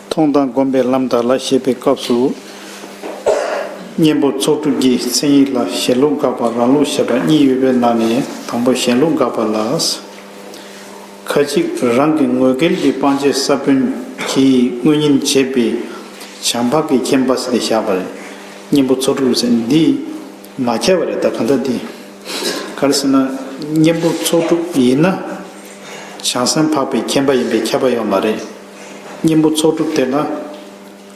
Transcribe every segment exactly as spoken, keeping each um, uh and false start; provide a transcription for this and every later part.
མཐོང་དང་སྒོམ་པའི་ལམ་དག་ལ་ཞེས་པའི་སྐབས་སུ། གཉེན་པོ་ཚོགས་དྲུག་གི་མཚན་ཉིད་ལ་གཞན་ལུགས་དགག་པ་རང་ལུགས་བཞག་པ་གཉིས་ཡོད་པའི་ནང་ནས་དང་པོ་གཞན་ལུགས་དགག་པ་ལ། ཁ་ཅིག་རང་གི་ངོ་སྐལ་གྱི་སྤང་བྱའི་ས་བོན་གྱིས་དངོས་གཉེན་བྱེད་པའི་བྱམས་པ་གི་མཁྱེན་པ་ཟེར་ཏེ་བཞག་པ་རེད། གཉེན་པོ་ཚོགས་དྲུག་ཟེར་འདི་མ་ཁྱབ་པ་རེད། ད་གང་ལྟར་འདི་ག་རེ་ཟེར་ན། གཉེན་པོ་ཚོགས་དྲུག་ཡིན་ན་བྱང་སེམས་འཕགས་པའི་མཁྱེན་པ་ཡིན་པས་ཁྱབ་པ་ཡོད་མ་རེད། གཉེན་པོ་ཚོགས་དྲུག་དེ་ལ་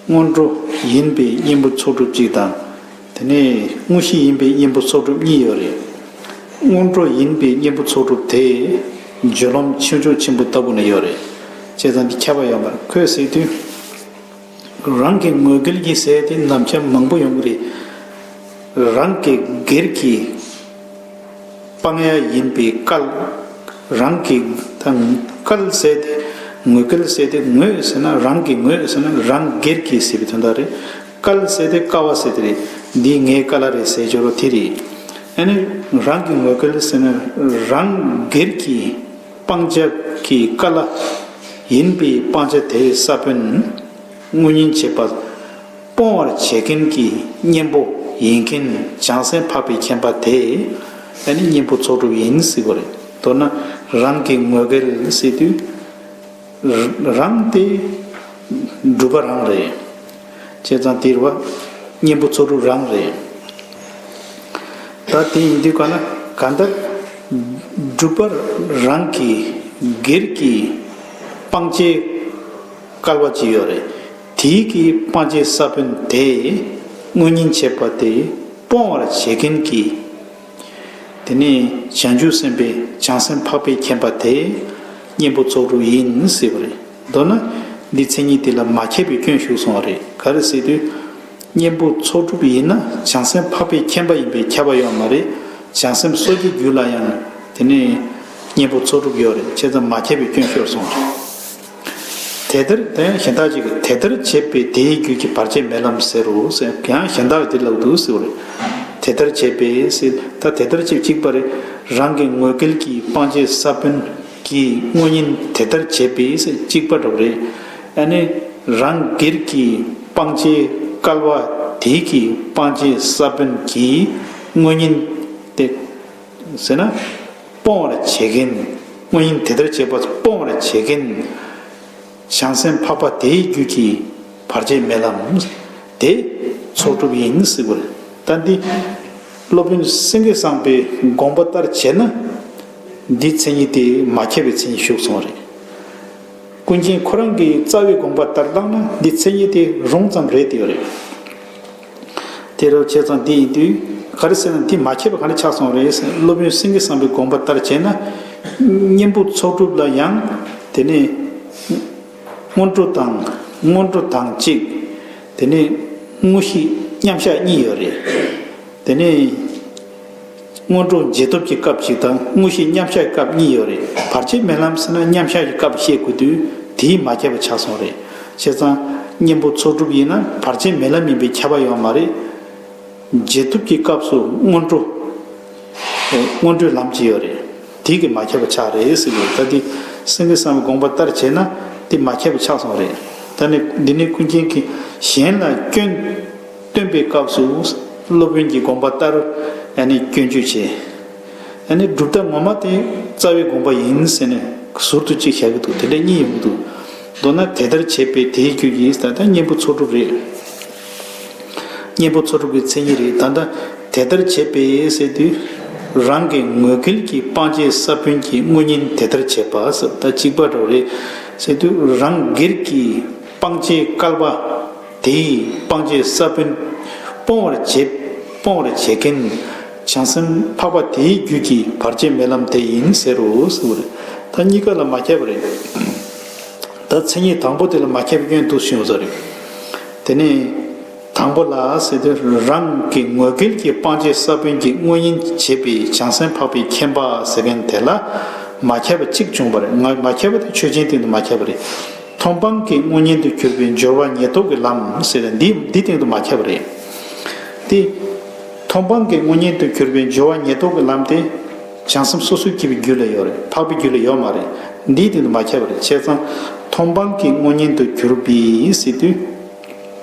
སྔོན་འགྲོ་ཡིན་པའི་གཉེན་པོ་ཚོགས་དྲུག་གཅིག་དང་། དེ་ནས་དངོས་གཞི་ཡིན་པའི་གཉེན་པོ་ཚོགས་དྲུག་གཉིས་ཡོད་རེད། སྔོན་འགྲོ་ཡིན་པའི་གཉེན་པོ་ཚོགས་དྲུག་དེ་སྦྱོར་ལམ་ཆོས་མཆོག་ཆེན་པོ་ལྟ་བུ་ནས་ཡོད་རེད། བྱས་ཙང་འདི་ཁྱབ་པ་ཡོད་མ་རེད། ཁོས་ཟེར་དུས། རང་གི་ངོ་སྐལ་གྱི་ཟེར་དེ་ནམ་ཞག་མང་པོ་ཡོང་གི་རེད། རང་གི་སྒེར་གྱི་སྤང་ཡ་ཡིན་པའི་སྐལ། རང་གི་དང་སྐལ་ཟེར་དེ་ངོ་སྐལ་ཟེར་དེ་ངོས་ཟེར་ན་རང་གི་ངོས་ཟེར་ན་རང་སྒེར་གྱི་ཟེར་བའི་དོན་དག་རེད། སྐལ་ཟེར་དེ་ཀ་བ་ཟེར་དེ་རེད། འདི་ངའི་ཀ་ལ་རེད་ཟེར་སྦྱོར་བ་དེ་རེད། ཨ་ནི་རང་གི་ངོ་སྐལ་ཟེར་ན་རང་སྒེར་གྱི་སྤང་བྱ་གི་ཀ་ལ་ཡིན་པའི་སྤང་བྱ་དེའི་ས་བོན་དངོས་གཉེན་བྱེད་པ་སྤོང་བར་བྱེད་མཁན་གྱི་གཉེན་པོ་ཡིན་མཁན་བྱང་སེམས་འཕགས་པའི་མཁྱེན་པ་དེ་ཨ་ནི་གཉེན་པོ་ཚོགས་དྲུག་ཡིན་ཟེར་བ་རེད། མདོར་ན་རང་གི་ངོ་སྐལ་ཟེར་དུས་རང་དེ་སྒྲུབ་པ་རང་རེད། བྱས་ཙང་དེ་རེད་བ། གཉེན་པོ་ཚོགས་དྲུག་རང་རེད། ད་དེ་ཡིན་དུས་ག་ན་གང་ལྟར་སྒྲུབ་པ་རང་གི་སྒེར་གྱི་སྤང་བྱའི་སྐལ་བ་ཅིག་ཡོད་རེད། དེའི་གི་སྤང་བྱའི་ས་བོན་དེ་དངོས་གཉེན་བྱེད་པ་དེ་སྤོང་བར་བྱེད་མཁན་གྱི། དེ་ནས་བྱང་ཆུབ་སེམས་དཔའི་བྱང་སེམས་འཕགས་པའི་མཁྱེན་པ་དེ་གཉེན་པོ་ཚོགས་དྲུག་ཡིན་ཟེར་བ་རེད། མདོར་ན་འདི་མཚན་ཉིད་དེ་ལ་མ་ཁྱབ་པའི་སྐྱོན་ཞུགས་སོང་བ་རེད། ག་རེ་ཟེར་དུས། གཉེན་པོ་ཚོགས་དྲུག་ཡིན་ན་བྱང་སེམས་འཕགས་པའི་མཁྱེན་པ་ཡིན་པས་ཁྱབ་པ་ཡོད་མ་རེད། བྱང་སེམས་སོ་སྐྱེའི་རྒྱུད་ལ་ཡང་དེ་ནས་གཉེན་པོ་ཚོགས་དྲུག་ཡོད་རེད། བྱས་ཙང་མ་ཁྱབ་པའི་སྐྱོན་ཤོར་སོང་བ་རེད། དེ་ལྟར་དེ་ཡང་གཞན་དག་ཅིག་གིས་དེ་ལྟར་བྱེད་པས་དེའི་རྒྱུད་ཀྱི་བར་ཆད་མེད་ལམ་ཟེར་རོ་ཟེར། ཡང་གཞན་དག་གིས་དེ་ལབ་འདུག་ཟེར་བ་རེད། དེ་ལྟར་བྱེད་པས་ཟེར། ད་དེ་ལྟར་བྱེད་གཅིག་པ་རེད། རང་གི་ངོ་སྐལ་གྱི་སྤང་བྱའི་ས་བོན་གྱི་དངོས་གཉེན་དེ་ལྟར་བྱེད་པས་ཟེར་གཅིག་པ་འདྲ་བོ་རེད། ཨ་ནི་རང་སྒེར་གྱི་སྤང་བྱའི་སྐལ་བ་དེ་གི་སྤང་བྱའི་ས་བོན་གྱི་དངོས་གཉེན་དེ་ཟེར་ན། སྤོང་བར་བྱེད་མཁན། དངོས་གཉེན་དེ་ལྟར་བྱེད་པ་སྤོང་བར་བྱེད་མཁན། བྱང་སེམས་འཕགས་པ་དེའི་རྒྱུད་ཀྱི་བར་ཆད་མེད་ལམ། དེ་ཚོགས་དྲུག་ཡིན་ཟེར་བ་རེད། ད་འདི་སློབ་དཔོན་སེང་གེ་བཟང་པོའི་དགོངས་པ་ལྟར་བྱས་ན། འདི་མཚན་ཉིད་དེ་མ་ཁྱབ་པའི་མཚན་ཉིད་ཞུགས་སོང་བ་རེད། ཀུན་མཁྱེན་ཁོ་རང་གི་རྩ་བའི་དགོངས་པ་ལྟར་བཏང་ན་འདི་མཚན་ཉིད་དེ་རུང་ཙམ་རེད་དེ་ཡོད་རེད། དེ་རུ་བྱས་ཙང་འདི་ཡིན་དུས་ག་རེ་ཟེར་ན་འདི་མ་ཁྱབ་པ་ག་རེ་ཆགས་སོང་རེད་ཟེར། སློབ་དཔོན་སེང་གེ་བཟང་པོའི་དགོངས་པ་ལྟར་བྱས་ན། གཉེན་པོ་ཚོགས་དྲུག་ལ་ཡང་དེ་ནས་སྔོན་འགྲོ་དང་སྔོན་འགྲོ་དང་གཅིག་དེ་ནས་དངོས་གཞི་མཉམ་བཞག་གཉིས་ཡོད་རེད། དེ་ནས་སྔོན་འགྲོ་རྗེས་ཐོབ་ཀྱི་སྐབས་ཤིག་དང་དངོས་གཞི་མཉམ་བཞག་གི་སྐབས་གཉིས་ཡོད་རེད། བར་ཆད་མེད་ལམ་ཟེར་ན་མཉམ་བཞག་གི་སྐབས་བཤད་དགོས་དུས་དེའི་མ་ཁྱབ་པ་ཆགས་སོང་རེད། བྱས་ཙང་གཉེན་པོ་ཚོགས་དྲུག་ཡིན་ན་བར་ཆད་མེད་ལམ་ཡིན་པས་ཁྱབ་པ་ཡོད་མ་རེད། རྗེས་ཐོབ་ཀྱི་སྐབས་སུ་སྔོན་འགྲོ། སྔོན་འགྲོའི་ལམ་གྱི་ཡོད་རེད། དེ་གི་མ་ཁྱབ་པ་ཆགས་རེད་ཟེར་གི་ཡོད། ད་དེ་སེང་གེ་བཟང་པོའི་དགོངས་པ་ལྟར་བྱས་ན་དེ་མ་ཁྱབ་པ་ཆགས་སོང་རེད། ད་ནི་འདི་ནི་ཀུན་མཁྱེན་གྱིས་གཞན་ལ་སྐྱོན་སྟོན་པའི་སྐབས་སུ་སློབ་དཔོན་གྱི་དགོངས་པ་ལྟར་ཨ་ནི་སྐྱོན་བརྗོད་བྱས། ཨ་ནི་སྒྲུབ་ཐབས་ངོ་མ་དེ་རྩ་བའི་དགོངས་པ་ཡིན་ཟེར་ནས་ཟུར་དུ་གཅིག་བཞག་གི་འདུག་དེ་འདྲ་གཉིས་ཡོང་གི་འདུག་མདོར་ན་དེ་ལྟར་བྱེད་པས་དེའི་རྒྱུད་ཀྱི་ད་ལྟ་གཉེན་པོ་ཚོགས་དྲུག་རེད། གཉེན་པོ་ཚོགས་དྲུག་གི་མཚན་ཉིད་རེད། ད་ལྟ་དེ་ལྟར་བྱེད་པས་ཟེར་དུས། རང་གི་ངོ་སྐལ་གྱི་སྤང་བྱའི་ས་བོན་གྱི་དངོས་གཉེན་དེ་ལྟར་བྱེད་པ་ཟེར་ད་གཅིག་པ་འདྲ་བོ་རེད། ཟེར་དུས་རང་སྒེར་གྱི་སྤང་བྱའི་སྐལ་བ་དེའི་སྤང་བྱའི་ས་བོན་སྤོང་བར་བྱེད། སྤོང་བར་བྱེད་མཁན་བྱང་སེམས་འཕགས་པ་དེའི་རྒྱུད་ཀྱི་བར་ཆད་མེད་ལམ་དེ་ཡིན་ཟེར་རོ་ཟེར་བ་རེད། ད་གཉིས་ཀ་ལ་མ་ཁྱབ་པ་རེད། ད་མཚན་ཉིད་དང་པོ་དེ་ལ་མ་ཁྱབ་པའི་སྐྱོན་འདུག་ཞུས་ཡོད་ས་རེད། དེ་ནས་དང་པོ་ལ་ཟེར་དུས་རང་གི་ངོ་སྐལ་གྱི་སྤང་བྱའི་ས་བོན་གྱི་དངོས་གཉེན་བྱེད་པའི་བྱང་སེམས་འཕགས་པའི་མཁྱེན་པ་ཟེར་མཁན་དེ་ལ་མ་ཁྱབ་པ་གཅིག་བྱུང་བ་རེད། ང་མ་ཁྱབ་པ་དེ་ཆོས་ཅན་སྟེང་དུ་མ་ཁྱབ་པ་རེད། མཐོང་སྤང་གི་དངོས་གཉེན་དུ་གྱུར་པའི་སྦྱོར་བ་ཉེར་ཐོབ་ཀྱི་ལམ་ཟེར་ཏེ་འདི་འདི་སྟེང་དུ་མ་ཁྱབ་པ་རེད། དེ་མཐོང་སྤང་གི་དངོས་གཉེན་དུ་གྱུར་པའི་སྦྱོར་བ་ཉེར་ཐོབ་ཀྱི་ལམ་དེ་བྱང་སེམས་སོ་སོར་གྱེས་པའི་རྒྱུད་ལ་ཡོད་རེད། འཕགས་པའི་རྒྱུད་ལ་ཡོད་མ་རེད། འདིའི་སྟེང་དུ་མ་ཁྱབ་པ་རེད། བྱས་ཙང་ མཐོང་སྤང་གི་དངོས་གཉེན་དུ་གྱུར་པའི་ཟེར་དུས།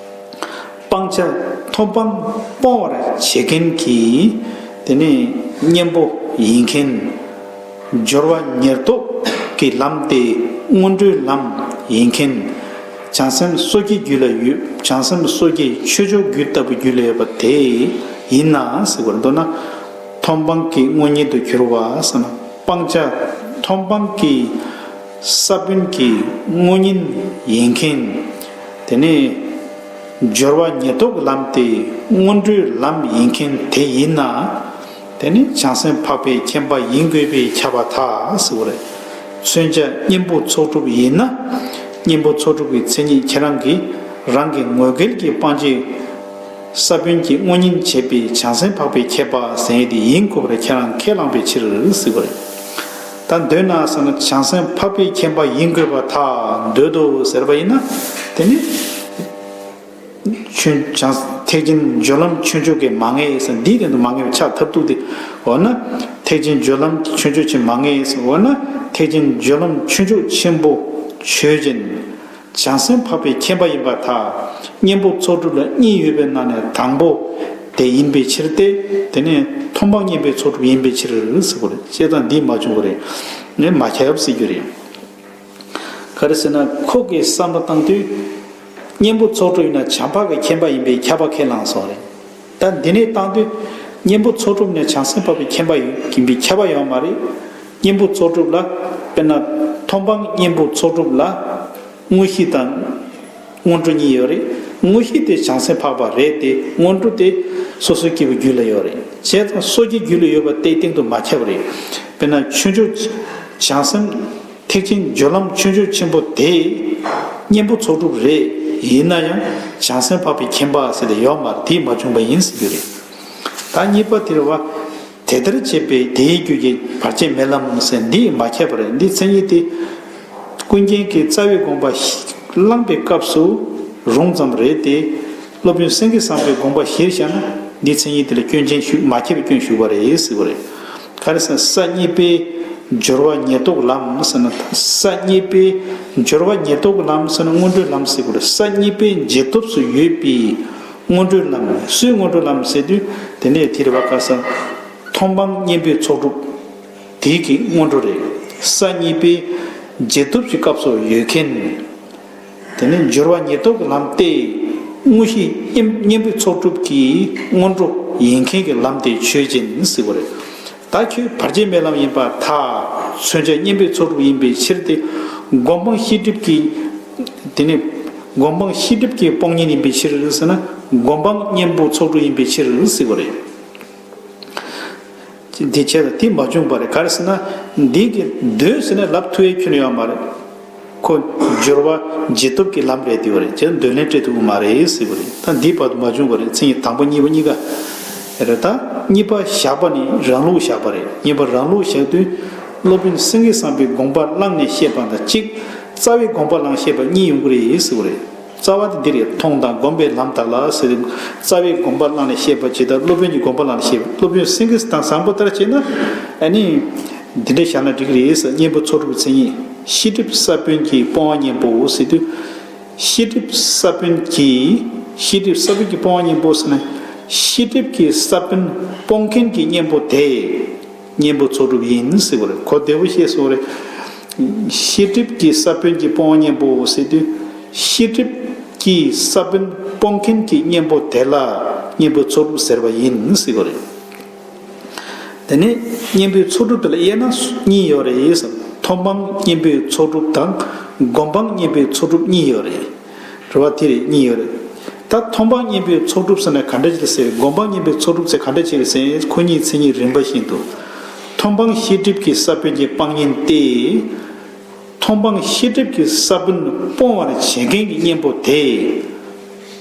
སྤང་བྱ་མཐོང་སྤང་སྤོང་བར་བྱེད་མཁན་གྱི་དེ་ནས་གཉེན་པོ་ཡིན་མཁན། སྦྱོར་བ་ཉེར་ཐོབ་ཀྱི་ལམ་དེ་སྔོན་འགྲོའི་ལམ་ཡིན་མཁན། བྱང་སེམས་སོ་སྐྱེའི་རྒྱུད་ལ་ཡོད། བྱང་སེམས་སོ་སྐྱེའི་ཆོས་མཆོག་རྒྱུད་ལྟ་བུའི་རྒྱུད་ལ་ཡོད་པ་དེ་ཡིན་ན་ཟེར་བར་མདོར་ན། མཐོང་སྤང་གི་དངོས་གཉེན་དུ་གྱུར་པ་ཟེར་ན། སྤང་བྱ་མཐོང་སྤང་གི་ས་བོན་གྱི་དངོས་གཉེན་ཡིན་མཁན། དེ་ནས་སྦྱོར་བ་ཉེར་ཐོབ་ཀྱི་ལམ་དེ་སྔོན་འགྲོའི་ལམ་ཡིན་མཁན་དེ་ཡིན་ན། དེ་ནི་བྱང་སེམས་འཕགས་པའི་མཁྱེན་པ་ཡིན་དགོས་པས་ཁྱབ་པར་ཐལ་ཟེར་བ་རེད། མཚོན་བྱ་གཉེན་པོ་ཚོགས་དྲུག་ཡིན་ན། གཉེན་པོ་ཚོགས་དྲུག་གི་མཚན་ཉིད་ཁྱེད་རང་གིས་རང་གི་ངོས་འགལ་གྱི་སྤང་བྱའི་ས་བོན་གྱི་དངོས་གཉེན་བྱེད་པའི་བྱང་སེམས་འཕགས་པའི་མཁྱེན་པ་ཟེར་ཡས་དེ་ཡིན་དགོས་པར་ཁྱེད་རང་ཁས་བླངས་པའི་ཕྱིར་ཟེར་བ་རེད། ད་འདོད་ན་ཟེར་ན་བྱང་སེམས་འཕགས་པའི་མཁྱེན་པ་ཡིན་དགོས་པར་ཐལ་འདོད་དོ་ཟེར་བ་ཡིན་ན། དེ་ནི། ཆོས་བྱང་ཐེག་ཆེན་སྦྱོར་ལམ་ཆོས་མཆོག་གིས་མ་ངེས་ཟེར། འདིའི་སྟེང་དུ་མ་ངེས་པའི་ཕྱག་ཐབས་སྡུག་སྟེ། འོ་ན། ཐེག་ཆེན་སྦྱོར་ལམ་ཆོས་མཆོག་ཆེན་མ་ངེས་ཟེར། འོ་ན། ཐེག་ཆེན་སྦྱོར་ལམ་ཆོས་མཆོག་ཆེན་པོ་ཆོས་ཅན། བྱང་སེམས་འཕགས་པའི་མཁྱེན་པ་ཡིན་པར་ཐལ། གཉེན་པོ་ཚོགས་དྲུག་ལ་གཉིས་ཡོད་པའི་ནང་ནས་དང་པོ་དེ་ཡིན་པའི་ཕྱིར་ཏེ། དེ་ནས་མཐོང་སྤང་གཉེན་པོའི་ཚོགས་དྲུག་ཡིན་པའི་ཕྱིར་ཟེར་བ་རེད། བྱས་ཙང་འདི་མ་བྱུང་བ་རེད། ངས་མ་ཁྱབ་ཟེར་རྒྱུ་རེད། ག་རེ་ཟེར་ན་ཁོ་གིས་བསམ་བློ་བཏང་དུས། གཉེན་པོ་ཚོགས་དྲུག་ཡིན་ན་བྱང་འཕགས་ཀྱི་མཁྱེན་པ་ཡིན་པས་ཁྱབ་པ་ཁས་བླངས་སོང་རེད། ད་འདི་ནས་བཏང་དུས། གཉེན་པོ་ཚོགས་དྲུག་ནས་བྱང་སེམས་འཕགས་པའི་མཁྱེན་པ་ཡིན་པའི་ཁྱབ་པ་ཡོད་མ་རེད། གཉེན་པོ་ཚོགས་དྲུག་ལ། དཔེར་ན། མཐོང་སྤང་གཉེན་པོ་ཚོགས་དྲུག་ལ། དངོས་གཞི་དང་། སྔོན་འགྲོ་གཉིས་ཡོད་རེད། དངོས་གཞི་དེ་བྱང་སེམས་འཕགས་པ་རེད་དེ། སྔོན་འགྲོ་དེ་སོ་སོ་སྐྱེ་བོའི་རྒྱུད་ལ་ཡོད་རེད། བྱས་ཙང་སོ་སྐྱེའི་རྒྱུད་ལ་ཡོད་པ་དེའི་སྟེང་དུ་མ་ཁྱབ་པ་རེད། དཔེར་ན་ཆོས་མཆོག་བྱང་སེམས། ཐེག་ཆེན་སྦྱོར་ལམ་ཆོས་མཆོག་ཆེན་པོ་དེ། གཉེན་པོ་ཚོགས་དྲུག་རེད། ཡིན་ན་ཡང་བྱང་སེམས་འཕགས་པའི་མཁྱེན་པ་ཟེར་དེ་ཡོད་མ་རེད། དེ་མ་བྱུང་བ་ཡིན་ཟེར་རྒྱུ་རེད། ད་གཉིས་པ་དེ་རེད་བ། དེ་ལྟར་བྱས་པས་དེའི་རྒྱུད་ཀྱི་བར་ཆད་མེད་ལམ་ཟེར། འདི་མ་ཁྱབ་པ་རེད། འདི་མཚན་ཉིད་དེ། ཀུན་མཁྱེན་གྱིས་རྩ་བའི་དགོངས་པ་བླངས་པའི་སྐབས་སུ་རུང་ཙམ་རེད་དེ། སློབ་དཔོན་སེང་གེ་བཟང་པོའི་དགོངས་པ་གཞིར་བཞག་ན། འདི་མཚན་ཉིད་དེ་ལ་སྐྱོན་ཅན་ཞུགས། མ་ཁྱབ་པའི་སྐྱོན་ཞུགས་པ་རེད་ཟེར་བ་རེད། ག་རེ་ཟེར་ན་ས་གཉིས་པའི་སྦྱོར་བ་ཉེར་ཐོབ་ལམ་ཟེར་ན། ས་གཉིས་པའི་སྦྱོར་བ་ཉེར་ཐོབ་ལམ་ཟེར་ན་སྔོན་འགྲོའི་ལམ་ཟེར་དགོས་རེད། ས་གཉིས་པའི་རྗེས་ཐོབ་སུ་ཡོད་པའི་སྔོན་འགྲོའི་ལམ། སུའི་སྔོན་འགྲོའི་ལམ་ཟེར་དུས། དེ་ནས་དེ་རེད་བ། ག་ཟེར། མཐོང་སྤང་གཉེན་པོའི་ཚོགས་དྲུག་དེའི་གི་སྔོན་འགྲོ་རེད། ས་གཉིས་པའི་རྗེས་ཐོབ་ཀྱི་སྐབས་སུ་ཡོད་མཁན། དེ་ནས་སྦྱོར་བ་ཉེར་ཐོབ་ཀྱི་ལམ་སྟེ། དངོས་གཞི་གཉེན་གཉེན་པོའི་ཚོགས་དྲུག་གི་སྔོན་འགྲོ་ཡིན་མཁན་གྱི་ལམ་དེ་ཆོས་ཅན་ཟེར་བ་རེད། ད་ཁྱོད་བར་ཆད་མེད་ལམ་ཡིན་པར་ཐལ། མཚོན་བྱ་གཉེན་པོའི་ཚོགས་དྲུག་ཡིན་པའི་ཕྱིར་ཏེ། སྒོམ་སྤང་ཤེས་སྒྲིབ་ཀྱི། དེ་ནས་སྒོམ་སྤང་ཤེས་སྒྲིབ་ཀྱི་སྤོང་གཉེན་ཡིན་པའི་ཕྱིར་ཟེར་ན། སྒོམ་སྤང་གཉེན་པོའི་ཚོགས་དྲུག་ཡིན་པའི་ཕྱིར་ཟེར་བ་རེད། འདི་བྱས་ལ་དེ་མ་བྱུང་བ་རེད། ག་རེ་ཟེར་ན། འདི་གི་འདོད་ཟེར་ནས་ལབ་ཐུབ་ཡས་ཁྱོན་ཡོད་མ་རེད། ཁོ་སྦྱོར་བ་རྗེས་ཐོབ་ཀྱི་ལམ་རེད་དེ་བ་རེད། བྱས་འདོད་ལན་སྤྲད་ཐུབ་ཀྱི་མ་རེད་ཟེར་བ་རེད། ད་འདི་བར་དུ་མ་བྱུང་བ་རེད། མཚན་ཉིད་དང་པོ་གཉིས་པ་གཉིས་ཀ་རེད། ད་གཉིས་པ་བཞག་པ་ནི་རང་ལུགས་བཞག་པ་རེད། གཉིས་པ་རང་ལུགས་བཞག་དུས། སློབ་དཔོན་སེང་གེ་བཟང་པོའི་དགོངས་པ་བླངས་ནས་བཤད་པ་དང་གཅིག་རྩ་བའི་དགོངས་པ་བླངས་བཤད་པ་གཉིས་ཡོང་གི་རེད་ཟེར་བ་རེད། རྩ་བ་དེ་འདི་རེད། མཐོང་དང་སྒོམ་པའི་ལམ་དག་ལ་ཟེར། རྩ་བའི་དགོངས་པ་བླངས་ནས་བཤད་པ་ཇི་ལྟར། སློབ་དཔོན་གྱི་དགོངས་པ་བླངས་ནས་བཤད་པ། སློབ་དཔོན་སེང་གེ་དང་བཟང་པོ་ལྟར་བྱས་ན། ཨ་ནི། འདི་འདྲ་བཞག་ན་འགྲིག་གི་རེད་ཟེར། གཉེན་པོ་ཚོགས་དྲུག་གི་མཚན་ཉིད། ཤེས་སྒྲིབ་ས་བོན་གྱི་སྤོང་བ་གཉེན་པོ་ཟེར་དུས། ཤེས་སྒྲིབ་ས་བོན་གྱི། ཤེས་སྒྲིབ་ས་བོན་གྱི་སྤོང་བ་གཉེན་པོ་ཟེར་ན། ཤེས་སྒྲིབ་ཀྱི་ས་བོན་སྤོང་མཁན་གྱི་གཉེན་པོ་དེ། གཉེན་པོ་ཚོགས་དྲུག་ཡིན་ཟེར་བ་རེད། གོ་བདེ་བོ་ཤེས་སོང་རེད། ཤེས་སྒྲིབ་ཀྱི་ས་བོན་གྱི་སྤོང་བ་གཉེན་པོ་ཟེར་དུས། ཤེས་སྒྲིབ་ཀྱི་ས་བོན་སྤོང་མཁན་གྱི་གཉེན་པོ་དེ་ལ་གཉེན་པོའི་ཚོགས་དྲུག་ཟེར་བ་ཡིན་ཟེར་བ་རེད། དེ་ནས་གཉེན་པོའི་ཚོགས་དྲུག་དེ་ལ་དབྱེ་ན་གཉིས་ཡོད་རེད་ཟེར། མཐོང་སྤང་གཉེན་པོའི་ཚོགས་དྲུག་དང་སྒོམ་སྤང་གཉེན་པོའི་ཚོགས་དྲུག་གཉིས་ཡོད་རེད། རེད་བ། དེ་རེད། གཉིས་ཡོད་རེད། ད་མཐོང་སྤང་གཉེན་པོའི་ཚོགས་དྲུག་ཟེར་ན་ག་འདྲ་ཅིག་ཟེར། སྒོམ་སྤང་གཉེན་པོའི་ཚོགས་དྲུག་ཟེར་ག་འདྲ་ཅིག་ཟེར། ཁོ་གཉིས་མཚན་ཉིད་རིམ་པ་བཞིན་དུ། མཐོང་སྤང་ཤེས་སྒྲིབ་ཀྱི་ས་བོན་གྱི་སྤང་གཉེན་ཏེ། མཐོང་སྤང་ཤེས་སྒྲིབ་ཀྱི་ས་བོན་སྤོང་བར་བྱེད་མཁན་གྱི་གཉེན་པོ་དེ།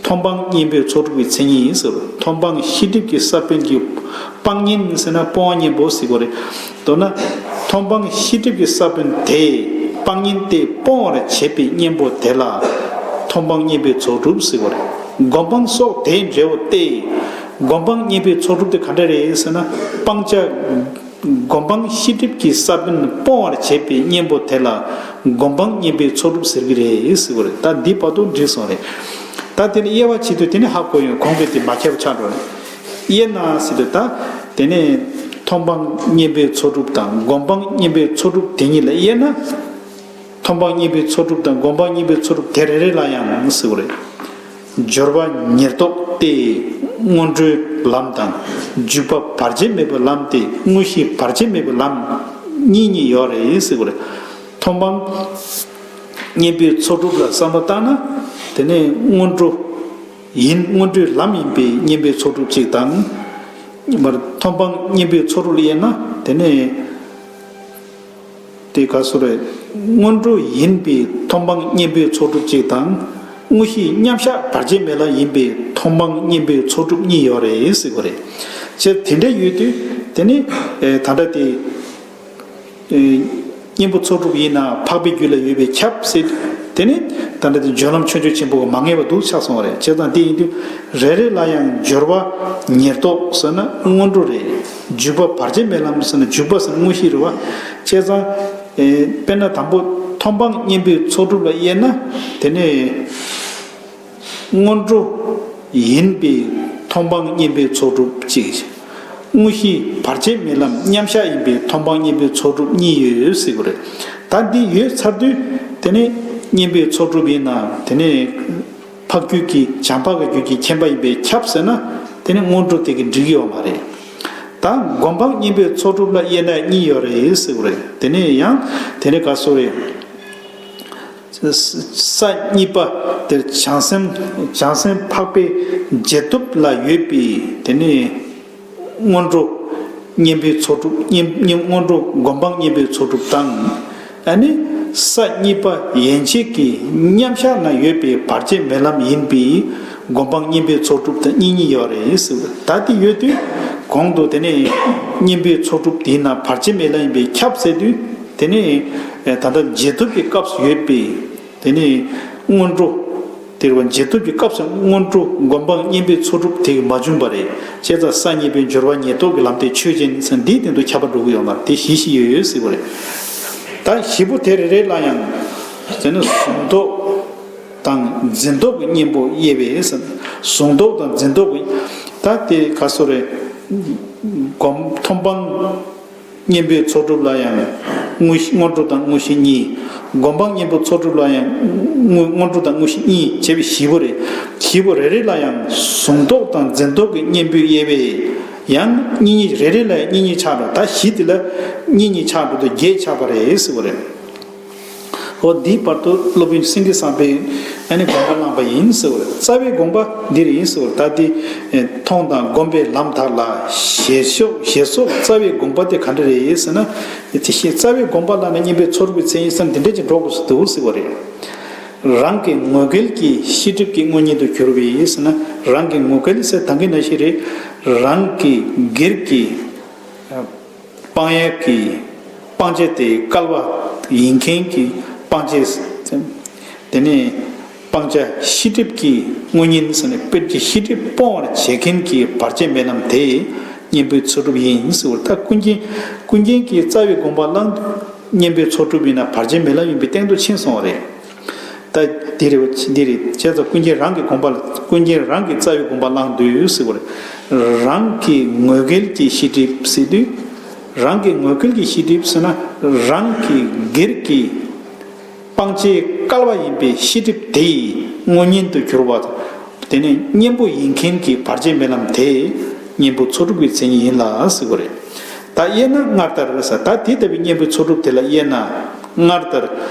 མཐོང་སྤང་གཉེན་པོའི་ཚོགས་དྲུག་གི་མཚན་ཉིད་ཡིན་ཟེར། མཐོང་སྤང་ཤེས་སྒྲིབ་ཀྱི་ས་བོན་གྱི་སྤང་གཉེན་ཟེར་ན་སྤོང་བ་གཉེན་པོ་ཟེར་དགོས་རེད། མདོར་ན། མཐོང་སྤང་ཤེས་སྒྲིབ་ཀྱི་ས་བོན་དེ་སྤང་གཉེན་ཏེ་སྤོང་བར་བྱེད་པའི་གཉེན་པོ་དེ་ལ་མཐོང་སྤང་གཉེན་པོའི་ཚོགས་དྲུག་ཟེར་དགོས་རེད། སྒོམ་སྤང་སོགས་དེའི་འབྲས་བུ་སྟེ། སྒོམ་སྤང་གཉེན་པོའི་ཚོགས་དྲུག་དེ་ག་འདྲ་རེད་ཟེར་ན། སྤང་བྱ། སྒོམ་སྤང་ཤེས་སྒྲིབ་ཀྱི་ས་བོན་སྤོང་བར་བྱེད་པའི་གཉེན་པོ་དེ་ལ་སྒོམ་སྤང་གཉེན་པོའི་ཚོགས་དྲུག་ཟེར་གྱི་རེད་ཟེར་བ་རེད། ད་འདི་བར་དུ་འགྲིག་སོང་རེད། ད་དེ་ནས་དབྱེ་བ་ཕྱེ་དུས་དེ་ནས་ཧ་གོ་ཡོང་། གོང་གི་དེ་མ་ཁྱབ་ཆགས་འགྲོ་རེད། དབྱེ་ན་ཟེར་དུས་ད་དེ་ནས་མཐོང་སྤང་གཉེན་པོའི་ཚོགས་དྲུག་དང་སྒོམ་སྤང་གཉེན་པོའི་ཚོགས་དྲུག་དེ་གཉིས་ལ་དབྱེ་ན། མཐོང་སྤང་གཉེན་པོའི་ཚོགས་དྲུག་དང་སྒོམ་སྤང་གཉེན་པོའི་ཚོགས་དྲུག་དེ་རེ་རེ་ལ་ཡང་ཟེར་བ་རེད། སྦྱོར་བ་ཉེར་བསྡོགས་ཏེ། སྔོན་འགྲོའི་ལམ་དང་། འཇུག་པ་བར་ཆད་མེད་པའི་ལམ་སྟེ། དངོས་གཞི་བར་ཆད་མེད་པའི་ལམ་གཉིས་གཉིས་ཡོད་རེད་ཟེར་བ་རེད། མཐོང་སྤང་གཉེན་པོའི་ཚོགས་དྲུག་ལ་བསམ་བློ་བཏང་ན། དེ་ནས་སྔོན་འགྲོ་ཡིན། སྔོན་འགྲོའི་ལམ་ཡིན་པའི་གཉེན་པོའི་ཚོགས་དྲུག་གཅིག་དང་། མཐོང་སྤང་གཉེན་པོའི་ཚོགས་དྲུག་ལ་དབྱེ་ན། དེ་ནས། དེ་ག་སུ་རེད། སྔོན་འགྲོ་ཡིན་པའི་མཐོང་སྤང་གཉེན་པོའི་ཚོགས་དྲུག་གཅིག་དང་། དངོས་གཞི་མཉམ་གཞག་བར་ཆད་མེད་ལ་ཡིན་པའི་མཐོང་སྤང་གཉེན་པོའི་ཚོགས་དྲུག་གཉིས་ཡོད་རེད་ཟེར་གྱི་རེད། བྱས་དེ་འདྲ་ཡོད་དུས་དེ་ནི་ད་ལྟ་དེ་གཉེན་པོ་ཚོགས་དྲུག་ཡིན་ན་འཕགས་པའི་རྒྱུད་ལ་ཡོད་པས་ཁྱབ་ཟེར་དུས་དེ་ནི་ད་ལྟ་དེ་སྦྱོར་ལམ་ཆོས་འབྱུང་ཆེན་པོ་གི་མ་ངེས་པ་འདུག་ཆགས་སོང་བ་རེད། བྱས་ཙང་དེ་ཡིན་དུས་རེ་རེ་ལ་ཡང་སྦྱོར་བ་ཉེར་བསྡོགས་ཟེར་ན་སྔོན་འགྲོ་རེད། འཇུག་པ་བར་ཆད་མེད་ལམ་ཟེར་ན་འཇུག་པ་ཟེར་ན་དངོས་གཞི་རེད་བ། བྱས་ཙང་། ཨེ། དཔེར་ན་དང་པོ་མཐོང་སྤང་གཉེན་པོའི་ཚོགས་དྲུག་ལ་དབྱེ་ན། དེ་ནས་སྔོན་འགྲོ་ཡིན་པའི་མཐོང་སྤང་གཉེན་པོའི་ཚོགས་དྲུག་གཅིག། དངོས་གཞི་བར་ཆད་མེད་ལམ་མཉམ་གཞག་ཡིན་པའི་མཐོང་སྤང་གཉེན་པོའི་ཚོགས་དྲུག་གཉིས་ཡོད་ཟེར་གྱི་རེད། ད་འདི་ཡོད་ཚར་དུས་དེ་ནས་གཉེན་པོའི་ཚོགས་དྲུག་ཡིན་ན་དེ་ནས། འཕགས་རྒྱུད་ཀྱི་བྱམས་པ་གི་རྒྱུད་ཀྱི་མཁྱེན་པ་ཡིན་པས་ཁྱབ་ཟེར་ན། དེ་ནི་སྔོན་འགྲོ་དེ་གི་འགྲིག་གི་ཡོད་མ་རེད། ད་སྒོམ་སྤང་གཉེན་པོའི་ཚོགས་དྲུག་ལ་དབྱེ་ན་གཉིས་ཡོད་རེད་ཟེར་གྱི་རེད། དེ་ནས་ཡང་དེ་ནས་ག་སོ་རེད། ས་གཉིས་པ་དེར་བྱང་སེམས་བྱང་སེམས་འཕགས་པའི་རྗེས་ཐོབ་ལ་ཡོད་པའི་དེ་ནས། སྔོན་འགྲོ་གཉེན་པོའི་ཚོགས་དྲུག་གཉེན་གཉེན་སྔོན་འགྲོ་སྒོམ་སྤང་གཉེན་པོའི་ཚོགས་དྲུག་དང་། ཨ་ནི་ས་གཉིས་པ་ཡན་ཆད་ཀྱི་མཉམ་གཞག་ན་ཡོད་པའི་བར་ཆད་མེད་ལམ་ཡིན་པའི་སྒོམ་སྤང་གཉེན་པོའི་ཚོགས་དྲུག་དང་གཉིས་གཉིས་ཡོད་རེད་ཟེར། ད་དེ་ཡོད་དུས་གོང་དུ་དེ་ནས་གཉེན་པོའི་ཚོགས་དྲུག་དེའི་ནང་བར་ཆད་མེད་ལམ་ཡིན་པས་ཁྱབ་ཟེར་དུས་དེ་ནས་ད་ལྟ་རྗེས་ཐོབ་ཀྱི་སྐབས་སུ་ཡོད་པའི་དེ་ནས་སྔོན་འགྲོ། དེར་བ་རྗེས་ཐོབ་ཀྱི་སྐབས་སུ་སྔོན་འགྲོ་སྒོམ་སྤང་གཉེན་པོའི་ཚོགས་དྲུག་དེ་གི་མ་བྱུང་བ་རེད། བྱས་ཙང་ས་གཉིས་པའི་སྦྱོར་བ་ཉེར་བསྡོགས་ཀྱི་ལམ་སྟེ་ཆོས་ཅན་ཟེར་འདིའི་སྟེང་དུ་ཁྱབ་པ་འགྲོ་གི་ཡོད་མ་རེད། དེ་བཞི་བཞི་ཡོད་ཡོད་ཟེར་བ་རེད། ད་བཞི་པོ་དེ་རེ་རེ་ལ་ཡང་དེ་ནི་གཟུང་རྟོག་དང་འཛིན་རྟོག་གི་གཉེན་པོ་དབྱེ་བས་ཟེར། གཟུང་རྟོག་དང་འཛིན་རྟོག་གི་ད་དེ་ག་སོ་རེད། སྒོམ་མཐོང་སྤང་གཉེན་པོའི་ཚོགས་དྲུག་ལ་ཡང་དངོས་གཞི་སྔོན་འགྲོ་དང་དངོས་གཞི་གཉིས། སྒོམ་སྤང་གཉེན་པོའི་ཚོགས་དྲུག་ལ་ཡང་དངོས་སྔོན་འགྲོ་དང་དངོས་གཞི་གཉིས་བྱས་པའི་བཞི་པོ་རེད། བཞི་པོ་རེ་རེ་ལ་ཡང་གཟུང་རྟོག་དང་འཛིན་རྟོག་གི་གཉེན་པོའི་དབྱེ་བས་ཡང་གཉིས་གཉིས་རེ་རེ་ལ་ཡང་གཉིས་གཉིས་ཆགས་འགྲོ། ད་བཞི་དེ་ལ་གཉིས་གཉིས་ཆགས་འགྲོ་དུས་བརྒྱད་ཆགས་པ་རེད་ཟེར་བ་རེད། འོ་འདིའི་བར་དུ་སློབ་དཔོན་སེང་གེ་བཟང་པོས་ཨ་ནི་དགོངས་པ་བླངས་པ་ཡིན་ཟེར་བ་རེད། རྩ་བའི་དགོངས་པ་འདི་རེད་ཡིན་ཟེར་བ་རེད། ད་འདི་མཐོང་དང་སྒོམ་པའི་ལམ་དག་ལ་ཞེས་སོགས་ཞེས་སོགས་རྩ་བའི་དགོངས་པ་དེ་ག་འདྲ་རེད་ཟེར་ན། དེ་བཞིན་རྩ་བའི་དགོངས་པ་ལ་ནི་གཉེན་པོའི་ཚོགས་དྲུག་གི་མཚན་ཉིད་ཟེར་འདི་འདྲ་ཅིག་འགྲོ་དགོས་སུ་འདུག་ཟེར་བ་རེད། རང་གི་ངོ་འགལ་གྱི་ཤེས་སྒྲིབ་ཀྱི་དངོས་གཉེན་དུ་གྱུར་པའི་ཟེར་ན། རང་གི་ངོ་འགལ་ཟེར་ད་གིན་ནང་བཞིན་རེད། རང་གི་སྒེར་གྱི་སྤང་ཡག་གི་སྤང་བྱ་དེ་བསྐལ་པ་ཡིན་མཁན་གྱི་སྤང་བྱ། དེ་ནས་སྤང་བྱ་ཤེས་སྒྲིབ་ཀྱི་དངོས་གཉེན་ཟེར་ནས་དཔེར་བརྗོད་ཤེས་སྒྲིབ་སྤོང་བར་བྱེད་མཁན་གྱི་བར་ཆད་མེད་ལམ་དེ་གཉེན་པོའི་ཚོགས་དྲུག་ཡིན་ཟེར་བ། ད་ཀུན་མཁྱེན་ཀུན་མཁྱེན་གྱིས་རྩ་བའི་དགོངས་པ་བླངས་དུས་གཉེན་པོའི་ཚོགས་དྲུག་ཡིན་ན་བར་ཆད་མེད་ལམ་ཡིན་པའི་སྟེང་དུ་ཕྱིན་སོང་བ་རེད། ད་འདི་རེད་བ། འདི་རེད། བྱས་ཙང་ཀུན་མཁྱེན་རང་གི་དགོངས་པ་ལ་ཀུན་མཁྱེན་རང་གི་རྩ་བའི་དགོངས་པ་བླངས་དུས་ཟེར་བ་རེད། རང་གི་ངོ་འགལ་གྱི་ཤེས་སྒྲིབ་ཟེར་དུས། རང་གི་ངོ་འགལ་གྱི་ཤེས་སྒྲིབ་ཟེར་ན་རང་གི་སྒེར་གྱི་སྤང་བྱའི་བསྐལ་པ་ཡིན་པའི་ཤེས་སྒྲིབ་དེ་ཡི་དངོས་གཉེན་དུ་གྱུར་པ། དེ་ནི་གཉེན་པོ་ཡིན་མཁན་གྱི་བར་ཆད་མེད་ལམ་དེ་གཉེན་པོ་ཚོགས་དྲུག་གི་མཚན་ཉིད་ཡིན་ལ་ཟེར་བ་རེད། ད་དབྱེ་ན་སྔར་ལྟར་ཟེར། ད་དེ་ལྟ་བུའི་གཉེན་པོའི་ཚོགས་དྲུག་དེ་ལ་དབྱེ་ན་སྔར་ལྟར་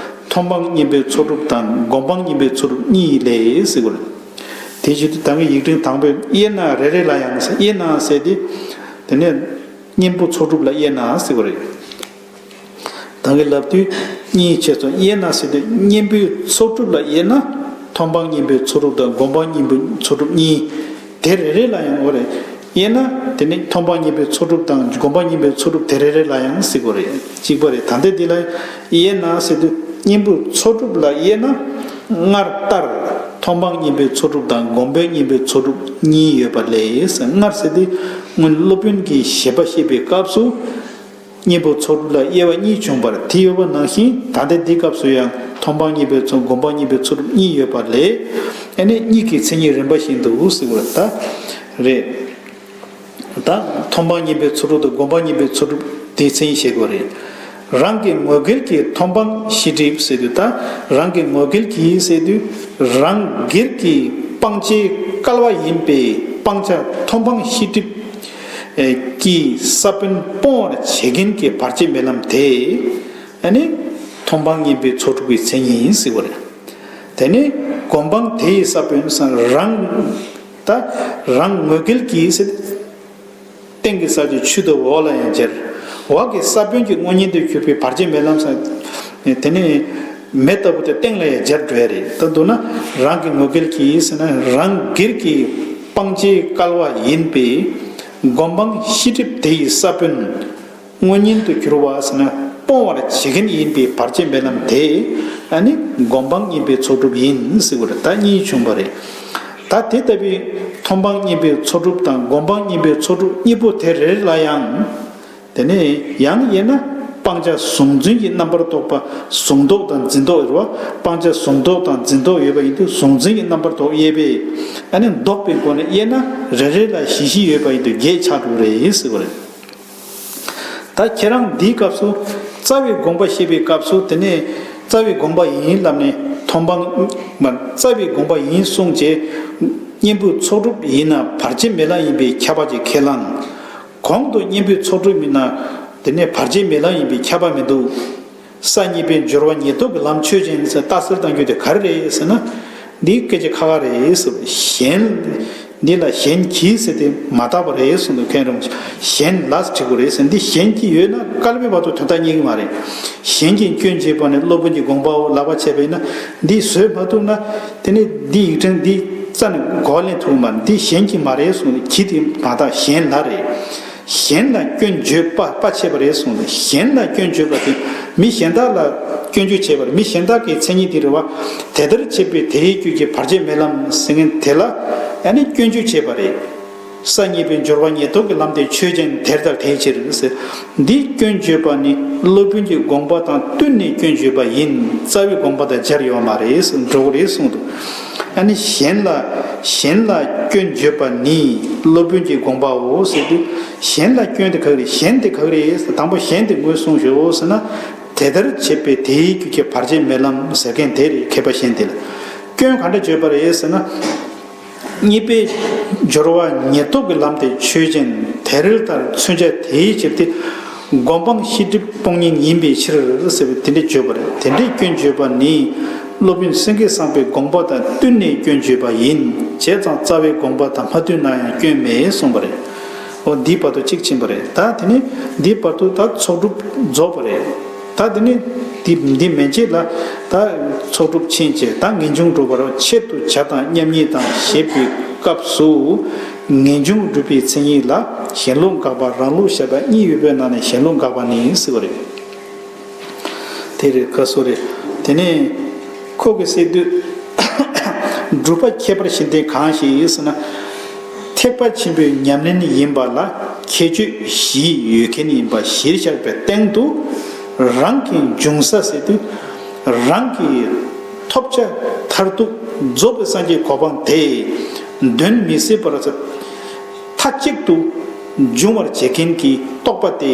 མཐོང་སྤང་གཉེན་པོའི་ཚོགས་དྲུག་དང་སྒོམ་སྤང་གཉེན་པོའི་ཚོགས་དྲུག་གཉིས་ལས་ཟེར་བ་རེད། དེ་བཞིན་དུ་ད་གིན་ཡིག་ཕྲེང་དང་པོའི་དབྱེ་ན་རེ་རེ་ལ་ཡང་ཟེར། དབྱེ་ན་ཟེར་དེ། དེ་ནས་གཉེན་པོ་ཚོགས་དྲུག་ལ་དབྱེ་ན་ཟེར་བ་རེད། ད་གིན་ལབ་དུས་གཉིས་ཕྱེ་སོང་། དབྱེ་ན་ཟེར་དུས་གཉེན་པོའི་ཚོགས་དྲུག་ལ་དབྱེ་ན། མཐོང་སྤང་གཉེན་པོའི་ཚོགས་དྲུག་དང་སྒོམ་སྤང་གཉེན་པོའི་ཚོགས་དྲུག་གཉིས། དེ་རེ་རེ་ལ་ཡང་འོ་རེད། དབྱེ་ན་དེ་ནི་མཐོང་སྤང་གཉེན་པོའི་ཚོགས་དྲུག་དང་སྒོམ་སྤང་གཉེན་པོའི་ཚོགས་དྲུག་དེ་རེ་རེ་ལ་ཡང་ཟེར་དགོས་རེད། གཅིག་པ་རེད། ད་ལྟ་འདི་ལ་དབྱེ་ན་ཟེར་དུས་གཉེན་པོའི་ཚོགས་དྲུག་ལ་དབྱེ་ན། སྔར་ལྟར་མཐོང་སྤང་གཉེན་པོའི་ཚོགས་དྲུག་དང་སྒོམ་སྤང་གཉེན་པོའི་ཚོགས་དྲུག་གཉིས་ཡོད་པ་ལས་ཟེར། སྔར་ཟེར་དུས་སྔོན་སློབ་དཔོན་གྱི་བཞེད་པ་བཤད་པའི་སྐབས་སུ། གཉེན་པོའི་ཚོགས་སྒྲུབ་ལ་དབྱེ་བ་གཉིས་བྱུང་བར་དེ་ཡོད་པ་ནང་བཞིན་ད་ལྟའི་འདིའི་སྐབས་སུ་ཡང་མཐོང་སྤང་གཉེན་པོའི་ཚོགས་སྒོམ་སྤང་གཉེན་པོའི་ཚོགས་སྒྲུབ་གཉིས་ཡོད་པ་ལས། ཨ་ནི་གཉིས་ཀྱི་མཚན་ཉིད་རིམ་པ་བཞིན་དུ་ཟེར་བ་ད་རེད། ད་མཐོང་སྤང་གཉེན་པོའི་ཚོགས་སྒྲུབ་དང་སྒོམ་སྤང་གཉེན་པོའི་ཚོགས་སྒྲུབ་དེའི་མཚན་ཉིད་བཤད་དགོས་རེད། རང་གི་ངོ་འགལ་གྱི་མཐོང་སྤང་ཤེས་སྒྲིབ་ཟེར་དུས་ད་རང་གི་ངོ་འགལ་གྱི་ཟེར་དུས་རང་སྒེར་གྱི་སྤང་བྱའི་སྐལ་བ་ཡིན་པའི་སྤང་བྱ་མཐོང་སྤང་ཤེས་སྒྲིབ་ཀྱི་ས་བོན་སྤོང་བར་བྱེད་མཁན་གྱི་བར་ཆད་མེད་ལམ་དེ། ཨ་ནི་མཐོང་སྤང་གཉེན་པོའི་ཚོགས་སྒྲུབ་ཀྱི་མཚན་ཉིད་ཡིན་ཟེར་བ་རེད། དེ་ནས་སྒོམ་སྤང་དེ་ཡི་ས་བོན་སང་རང་། ད་རང་ངོ་འགལ་གྱི་ཟེར། སྟེང་གི་ས་ཀྱི་ཆུ་ལྟ་བུ་འོག་ལ་ཡང་སྦྱར། འོག་གི་ས་བོན་གྱི་དངོས་གཉེན་དུ་གྱུར་པའི་བར་ཆད་མེད་ལམ་ས། དེ་ནས་མེ་ལྟ་བུ་དེ་སྟེང་ལ་ཡང་སྦྱར་འགྲོ་ཡ་རེད། ད་མདོར་ན་རང་གི་ངོ་འགལ་གྱི་ཟེར་ན་རང་སྒེར་གྱི་སྤང་བྱའི་སྐལ་བ་ཡིན་པའི་སྒོམ་སྤང་ཤེས་སྒྲིབ་དེ་ཡི་ས་བོན་དངོས་གཉེན་དུ་གྱུར་པ་ཟེར་ན་སྤོང་བར་བྱེད་མཁན་ཡིན་པའི་བར་ཆད་མེད་ལམ་དེ་ཨ་ནི་སྒོམ་སྤང་གཉེན་པོའི་ཚོགས་སྒྲུབ་ཡིན་ཟེར་བ་རེད། ད་གཉིས་བྱུང་བ་རེད། ད་དེ་ལྟ་བུའི་མཐོང་སྤང་གཉེན་པོའི་ཚོགས་སྒྲུབ་དང་སྒོམ་སྤང་གཉེན་པོའི་ཚོགས་སྒྲུབ་གཉིས་པོ་དེ་རེ་རེ་ལ་ཡང་། དེ་ནས་ཡང་དབྱེ་ན་སྤང་བྱ་གཟུང་འཛིན་གྱི་རྣམ་པར་རྟོག་པ་གཟུང་རྟོག་དང་འཛིན་རྟོག་རེད་བ། སྤང་བྱ་གཟུང་རྟོག་དང་འཛིན་རྟོག་ཡོད་པ་ཡིན་དུས་གཟུང་འཛིན་གྱི་རྣམ་པར་རྟོག་དབྱེ་བས་ཨ་ནི་ལྡོག་པའི་སྒོ་ནས་དབྱེ་ན་རེ་རེ་ལ་བཞི་བཞི་ཡོད་པ་ཡིན་དུས་བརྒྱད་ཆགས་འགྲོ་གི་རེད་ཟེར་བ་རེད། ད་ཁྱེད་རང་འདིའི་སྐབས་སུ་རྩ་བའི་དགོངས་པ་བཤད་པའི་སྐབས་སུ་དེ་ནས་རྩ་བའི་དགོངས་པ་ཡིན་ལབ་ནས་མཐོང་སྤང་མ་རྩ་བའི་དགོངས་པ་ཡིན་གསུངས་རྗེས་གཉེན་པོའི་ཚོགས་སྒྲུབ་ཡིན་ན་བར་ཆད་མེད་ལམ་ཡིན་པའི་ཁྱབ་པ་ཅིག་ཁས་བླངས། གོང་དུ་གཉེན་པོའི་ཚོགས་སྒྲུབ་ཡིན་ན་དེ་ནས་བར་ཆད་མེད་ལམ་ཡིན་པའི་ཁྱབ་པ་མི་འདུག་ས་གཉིས་པའི་སྦྱོར་བ་ཉེར་ཐོབ་ཀྱི་ལམ་ཆོས་ཅན་ཟེར་རྟགས་གསལ་གཏང་རྒྱུ་དེ་ག་རེ་རེད་ཟེར་ན། འདི་སྐད་ཆ་ཁ་ཁ་རེད་ཟེར། གཞན། འདི་ལ་གཞན་གྱིས་ཟེར་ཏེ་མ་བཏགས་པ་རེད་གསུངས་འདུག་མཁན་རིན་པོ་ཆེ། གཞན་ལ་ཟེར་དགོས་རེད་ཟེར། འདི་གཞན་གྱིས་ཡོད་ན་བསྐལ་པའི་བར་དུ་དོན་དག་རྙེད་ཀྱི་མ་རེད། གཞན་གྱིས་སྐྱོན་བརྗོད་པ་ནི་སློབ་དཔོན་གྱི་དགོངས་པའོ་ལབ་པ་བྱས་པ་ཡིན་ན་འདི་བཟོད་མ་ཐུབ་ན། དེ་ནི་འདི་ཡིག་ཕྲེང་འདི་རྩ་ནས་གོ་བ་ལེན་ཐུབ་ཀྱི་མ་རེད། འདི་གཞན་གྱིས་མ་རེད་གསུངས་ནས་གྱིས་དེ་མ་བཏགས་གཞན་ལ་རེད། གཞན་ལ་སྐྱོན་བརྗོད་པ་པ་བྱས་པ་རེད་གསུངས་ནས་གཞན་ལ་སྐྱོན་བརྗོད་པ་དེ་མི་གཞན་དག་ལ་སྐྱོན་བརྗོད་བྱས་པ་རེད། མི་གཞན་དག་གི་མཚན་ཉིད་དེ་རེད་བ། དེ་ལྟར་བྱེད་པའི་དེའི་རྒྱུད་ཀྱི་བར་ཆད་མེད་ལམ་ཟེར་མཁན་དེ་ལ་ཨ་ནི་སྐྱོན་བརྗོད་བྱས་པ་རེད། ས་གཉིས་པའི་སྦྱོར་བ་ཉེར་ཐོབ་ཀྱི་ལམ་དེ་ཆོས་ཅན། དེ་ལྟར་དེའི་ཕྱིར་ཟེར། འདིས་སྐྱོན་བརྗོད་པ་ནི་སློབ་དཔོན་གྱི་དགོངས་པ་དང་བསྟུན་ནས་སྐྱོན་བརྗོད་པ་ཡིན། རྩ་བའི་དགོངས་པ་དང་སྦྱར་ཡོད་མ་རེད་ཟེར་འགྲོ་གི་རེད་གསུངས་འདུག་ཨ་ནི་གཞན་ལ་གཞན་ལ་སྐྱོན་བརྗོད་པ་ནི་སློབ་དཔོན་གྱི་དགོངས་པའོ་ཟེར་དུས་གཞན་ལ་སྐྱོན་དེ་ག་རེ་རེད། གཞན་དེ་ག་རེ་རེད་ཟེར། དང་པོ་གཞན་དེ་ངོས་བཟུང་ཞོག་ཟེར་ན། དེ་ལྟར་བྱེད་པའི་དེའི་རྒྱུད་ཀྱི་བར་ཆད་མེད་ལམ་ཟེར་མཁན་དེ་རེད། མཁས་པ་གཞན་དེ་ལ་སྐྱོན་ག་འདྲ་བརྗོད་པ་རེད་ཟེར་ན། གཉིས་པའི་སྦྱོར་བ་ཉེར་ཐོབ་ཀྱི་ལམ་དེ་ཆོས་ཅན། དེ་ལྟར་མཚོན་བྱ་དེའི་ཕྱིར་ཏེ། སྒོམ་སྤང་ཤེས་སྒྲིབ་སྤོང་གཉེན་ཡིན་པའི་ཕྱིར་ཟེར་བའི་དེ་འདྲའི་བརྗོད་པ་རེད། དེ་འདྲའི་སྐྱོན་བརྗོད་པ་ནི་སློབ་དཔོན་སེང་གེ་བཟང་པོའི་དགོངས་པ་དང་བསྟུན་ནས་སྐྱོན་བརྗོད་པ་ཡིན། བྱས་ཙང་རྩ་བའི་དགོངས་པ་དང་མ་བསྟུན་ན་ཡང་སྐྱོན་མེད་གསུངས་པ་རེད། འོ་འདིའི་བར་དུ་གཅིག་ཕྱིན་པ་རེད། ད་དེ་ནི་འདིའི་བར་དུ་ད་ཚོགས་སྒྲུབ་རྫོགས་པ་རེད། ད་དེ་ནི་འདི་འདི་མན་ཆད་ལ་ད་ཚོགས་སྒྲུབ་ཕྱིན་བྱས་ད་ངེས་འབྱུང་སྒྲུབ་པར་ཆེད་དུ་བྱ་དང་མཉམ་ཉིད་དང་ཞེས་པའི་སྐབས་སུ་ངེས་འབྱུང་སྒྲུབ་པའི་མཚན་ཉིད་ལ་གཞན་ལུགས་དགག་པ་རང་ལུགས་བཞག་པ་གཉིས་ཡོད་པའི་ནང་ནས་གཞན་ལུགས་དགག་པ་ནི་ཟེར་བ་རེད། དེ་རེད་ཁ་སོ་རེད། དེ་ནས་ཁོ་གིས་ཟེར་དུས་སྒྲུབ་པ་ཁྱད་པར་གཞན་ལྡན་གང་ཞིག་ཟེར་ན། ཐེག་པ་ཆེན་པོའི་ཉམས་ལེན་ཡིན་པ་ལ་ཁྱད་ཆོས་བཞི་ཡོད་མཁན་ཡིན་པ་གཞིར་བཞག་པའི་སྟེང་དུ་རང་གི་འབྱུང་ས་ཟེར་དུས་རང་གི་ཐོབ་བྱ་མཐར་ཐུག་རྫོགས་པའི་སངས་རྒྱས་གོ་འཕང་དེ་གདོན་མི་སྲིད་པར་མཐའ་གཅིག་ཏུ་འབྱུང་བར་བྱེད་མཁན་གྱི་རྟོག་པ་དེ་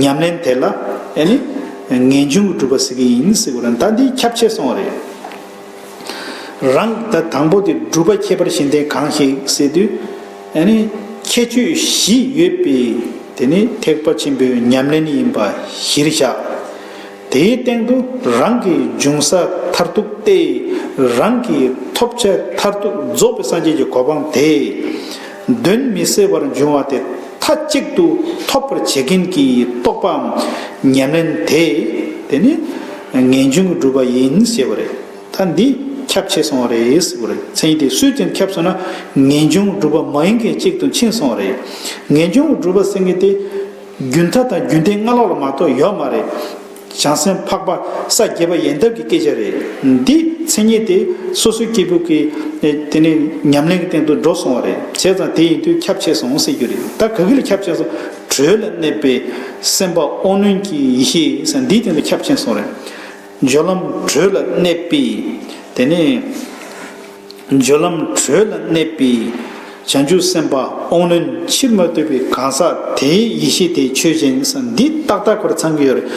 ཉམས་ལེན་དེ་ལ་ཨ་ནི་ངེས་འབྱུང་གི་སྒྲུབ་པ་ཟེར་གྱི་ཡིན་ཟེར་བ་རེད། ད་འདི་ཁྱབ་ཆེ་སོང་བ་རེད། རང་ད་དང་པོ་དེ་སྒྲུབ་པ་ཁྱད་པར་གཞན་ལྡན་གང་ཞིག་ཟེར་དུས་ཨ་ནི་ཁྱད་ཆོས་བཞི་ཡོད་པའི་དེ་ནི་ཐེག་པ་ཆེན་པོའི་ཉམས་ལེན་ཡིན་པ་གཞིར་བཞག་དེའི་སྟེང་དུ་རང་གི་འབྱུང་ས་མཐར་ཐུག་སྟེ་རང་གི་ཐོབ་བྱ་མཐར་ཐུག་རྫོགས་པའི་སངས་རྒྱས་ཀྱི་གོ་འཕང་དེ་གདོན་མི་སྲིད་པར་འབྱུང་བ་དེ་མཐའ་གཅིག་ཏུ་ཐོབ་པར་བྱེད་མཁན་གྱི་རྟོག་པའམ་ཉམས་ལེན་དེ་དེ་ནི་ངེས་འབྱུང་གི་སྒྲུབ་པ་ཡིན་ཞེས་པ་རེད། ད་འདི་ཁྱབ་ཆེ་སོང་བ་རེད་ཟེར་བ་རེད། མཚན་ཉིད་དེ་སུའི་སྟེང་ཁྱབ་སོང་ན་ངེས་འབྱུང་སྒྲུབ་པ་མ་ཡིན་མཁན་གཅིག་ཏུ་ཕྱིན་སོང་བ་རེད། ངེས་འབྱུང་སྒྲུབ་པ་ཟེར་མཁན་དེ་རྒྱུན་མཐའ་དང་རྒྱུན་ལྡན་སྔ་ལོགས་ལ་མ་གཏོགས་ཡོད་མ་རེད། བྱང་སེམས་འཕགས་པ་ས་བརྒྱད་པ་ཡལ་འདབ་ཀྱི་སྐད་ཆ་རེད། འདི་མཚན་ཉིད་དེ་སོ་སོའི་སྐྱེས་བུ་གི་དེ་ནས་ཉམས་ལེན་གྱི་སྟེང་དུ་འགྲོ་སོང་བ་རེད། བྱས་ཙང་དེ་ཡིན་དུས་ཁྱབ་ཆེ་སོང་ཟེར་རྒྱུ་རེད། ད་ག་གི་ལ་ཁྱབ་ཆེ་སོང་། གྲོལ་ལ་གནས་པའི་སེམས་དཔའ་དབང་རྣོན་གྱི་ཡེ་ཤེས་ཟེར་འདིའི་སྟེང་དུ་ཁྱབ་ཆེན་གསུངས་རེད། སྦྱོར་ལམ་གྲོལ་ལ་གནས་པའི། དེ་ནས་སྦྱོར་ལམ་གྲོལ་ལ་གནས་པའི་བྱང་ཆུབ་སེམས་དཔའ་དབང་རྣོན་ཕྱིར་མི་ལྡོག་པའི་གང་ཟག་དེའི་ཡེ་ཤེས་དེ་ཆོས་ཅན་ཟེར་འདི་ཏག་ཏག་ཁོ་རང་ཚང་གི་ཡོད་རེད།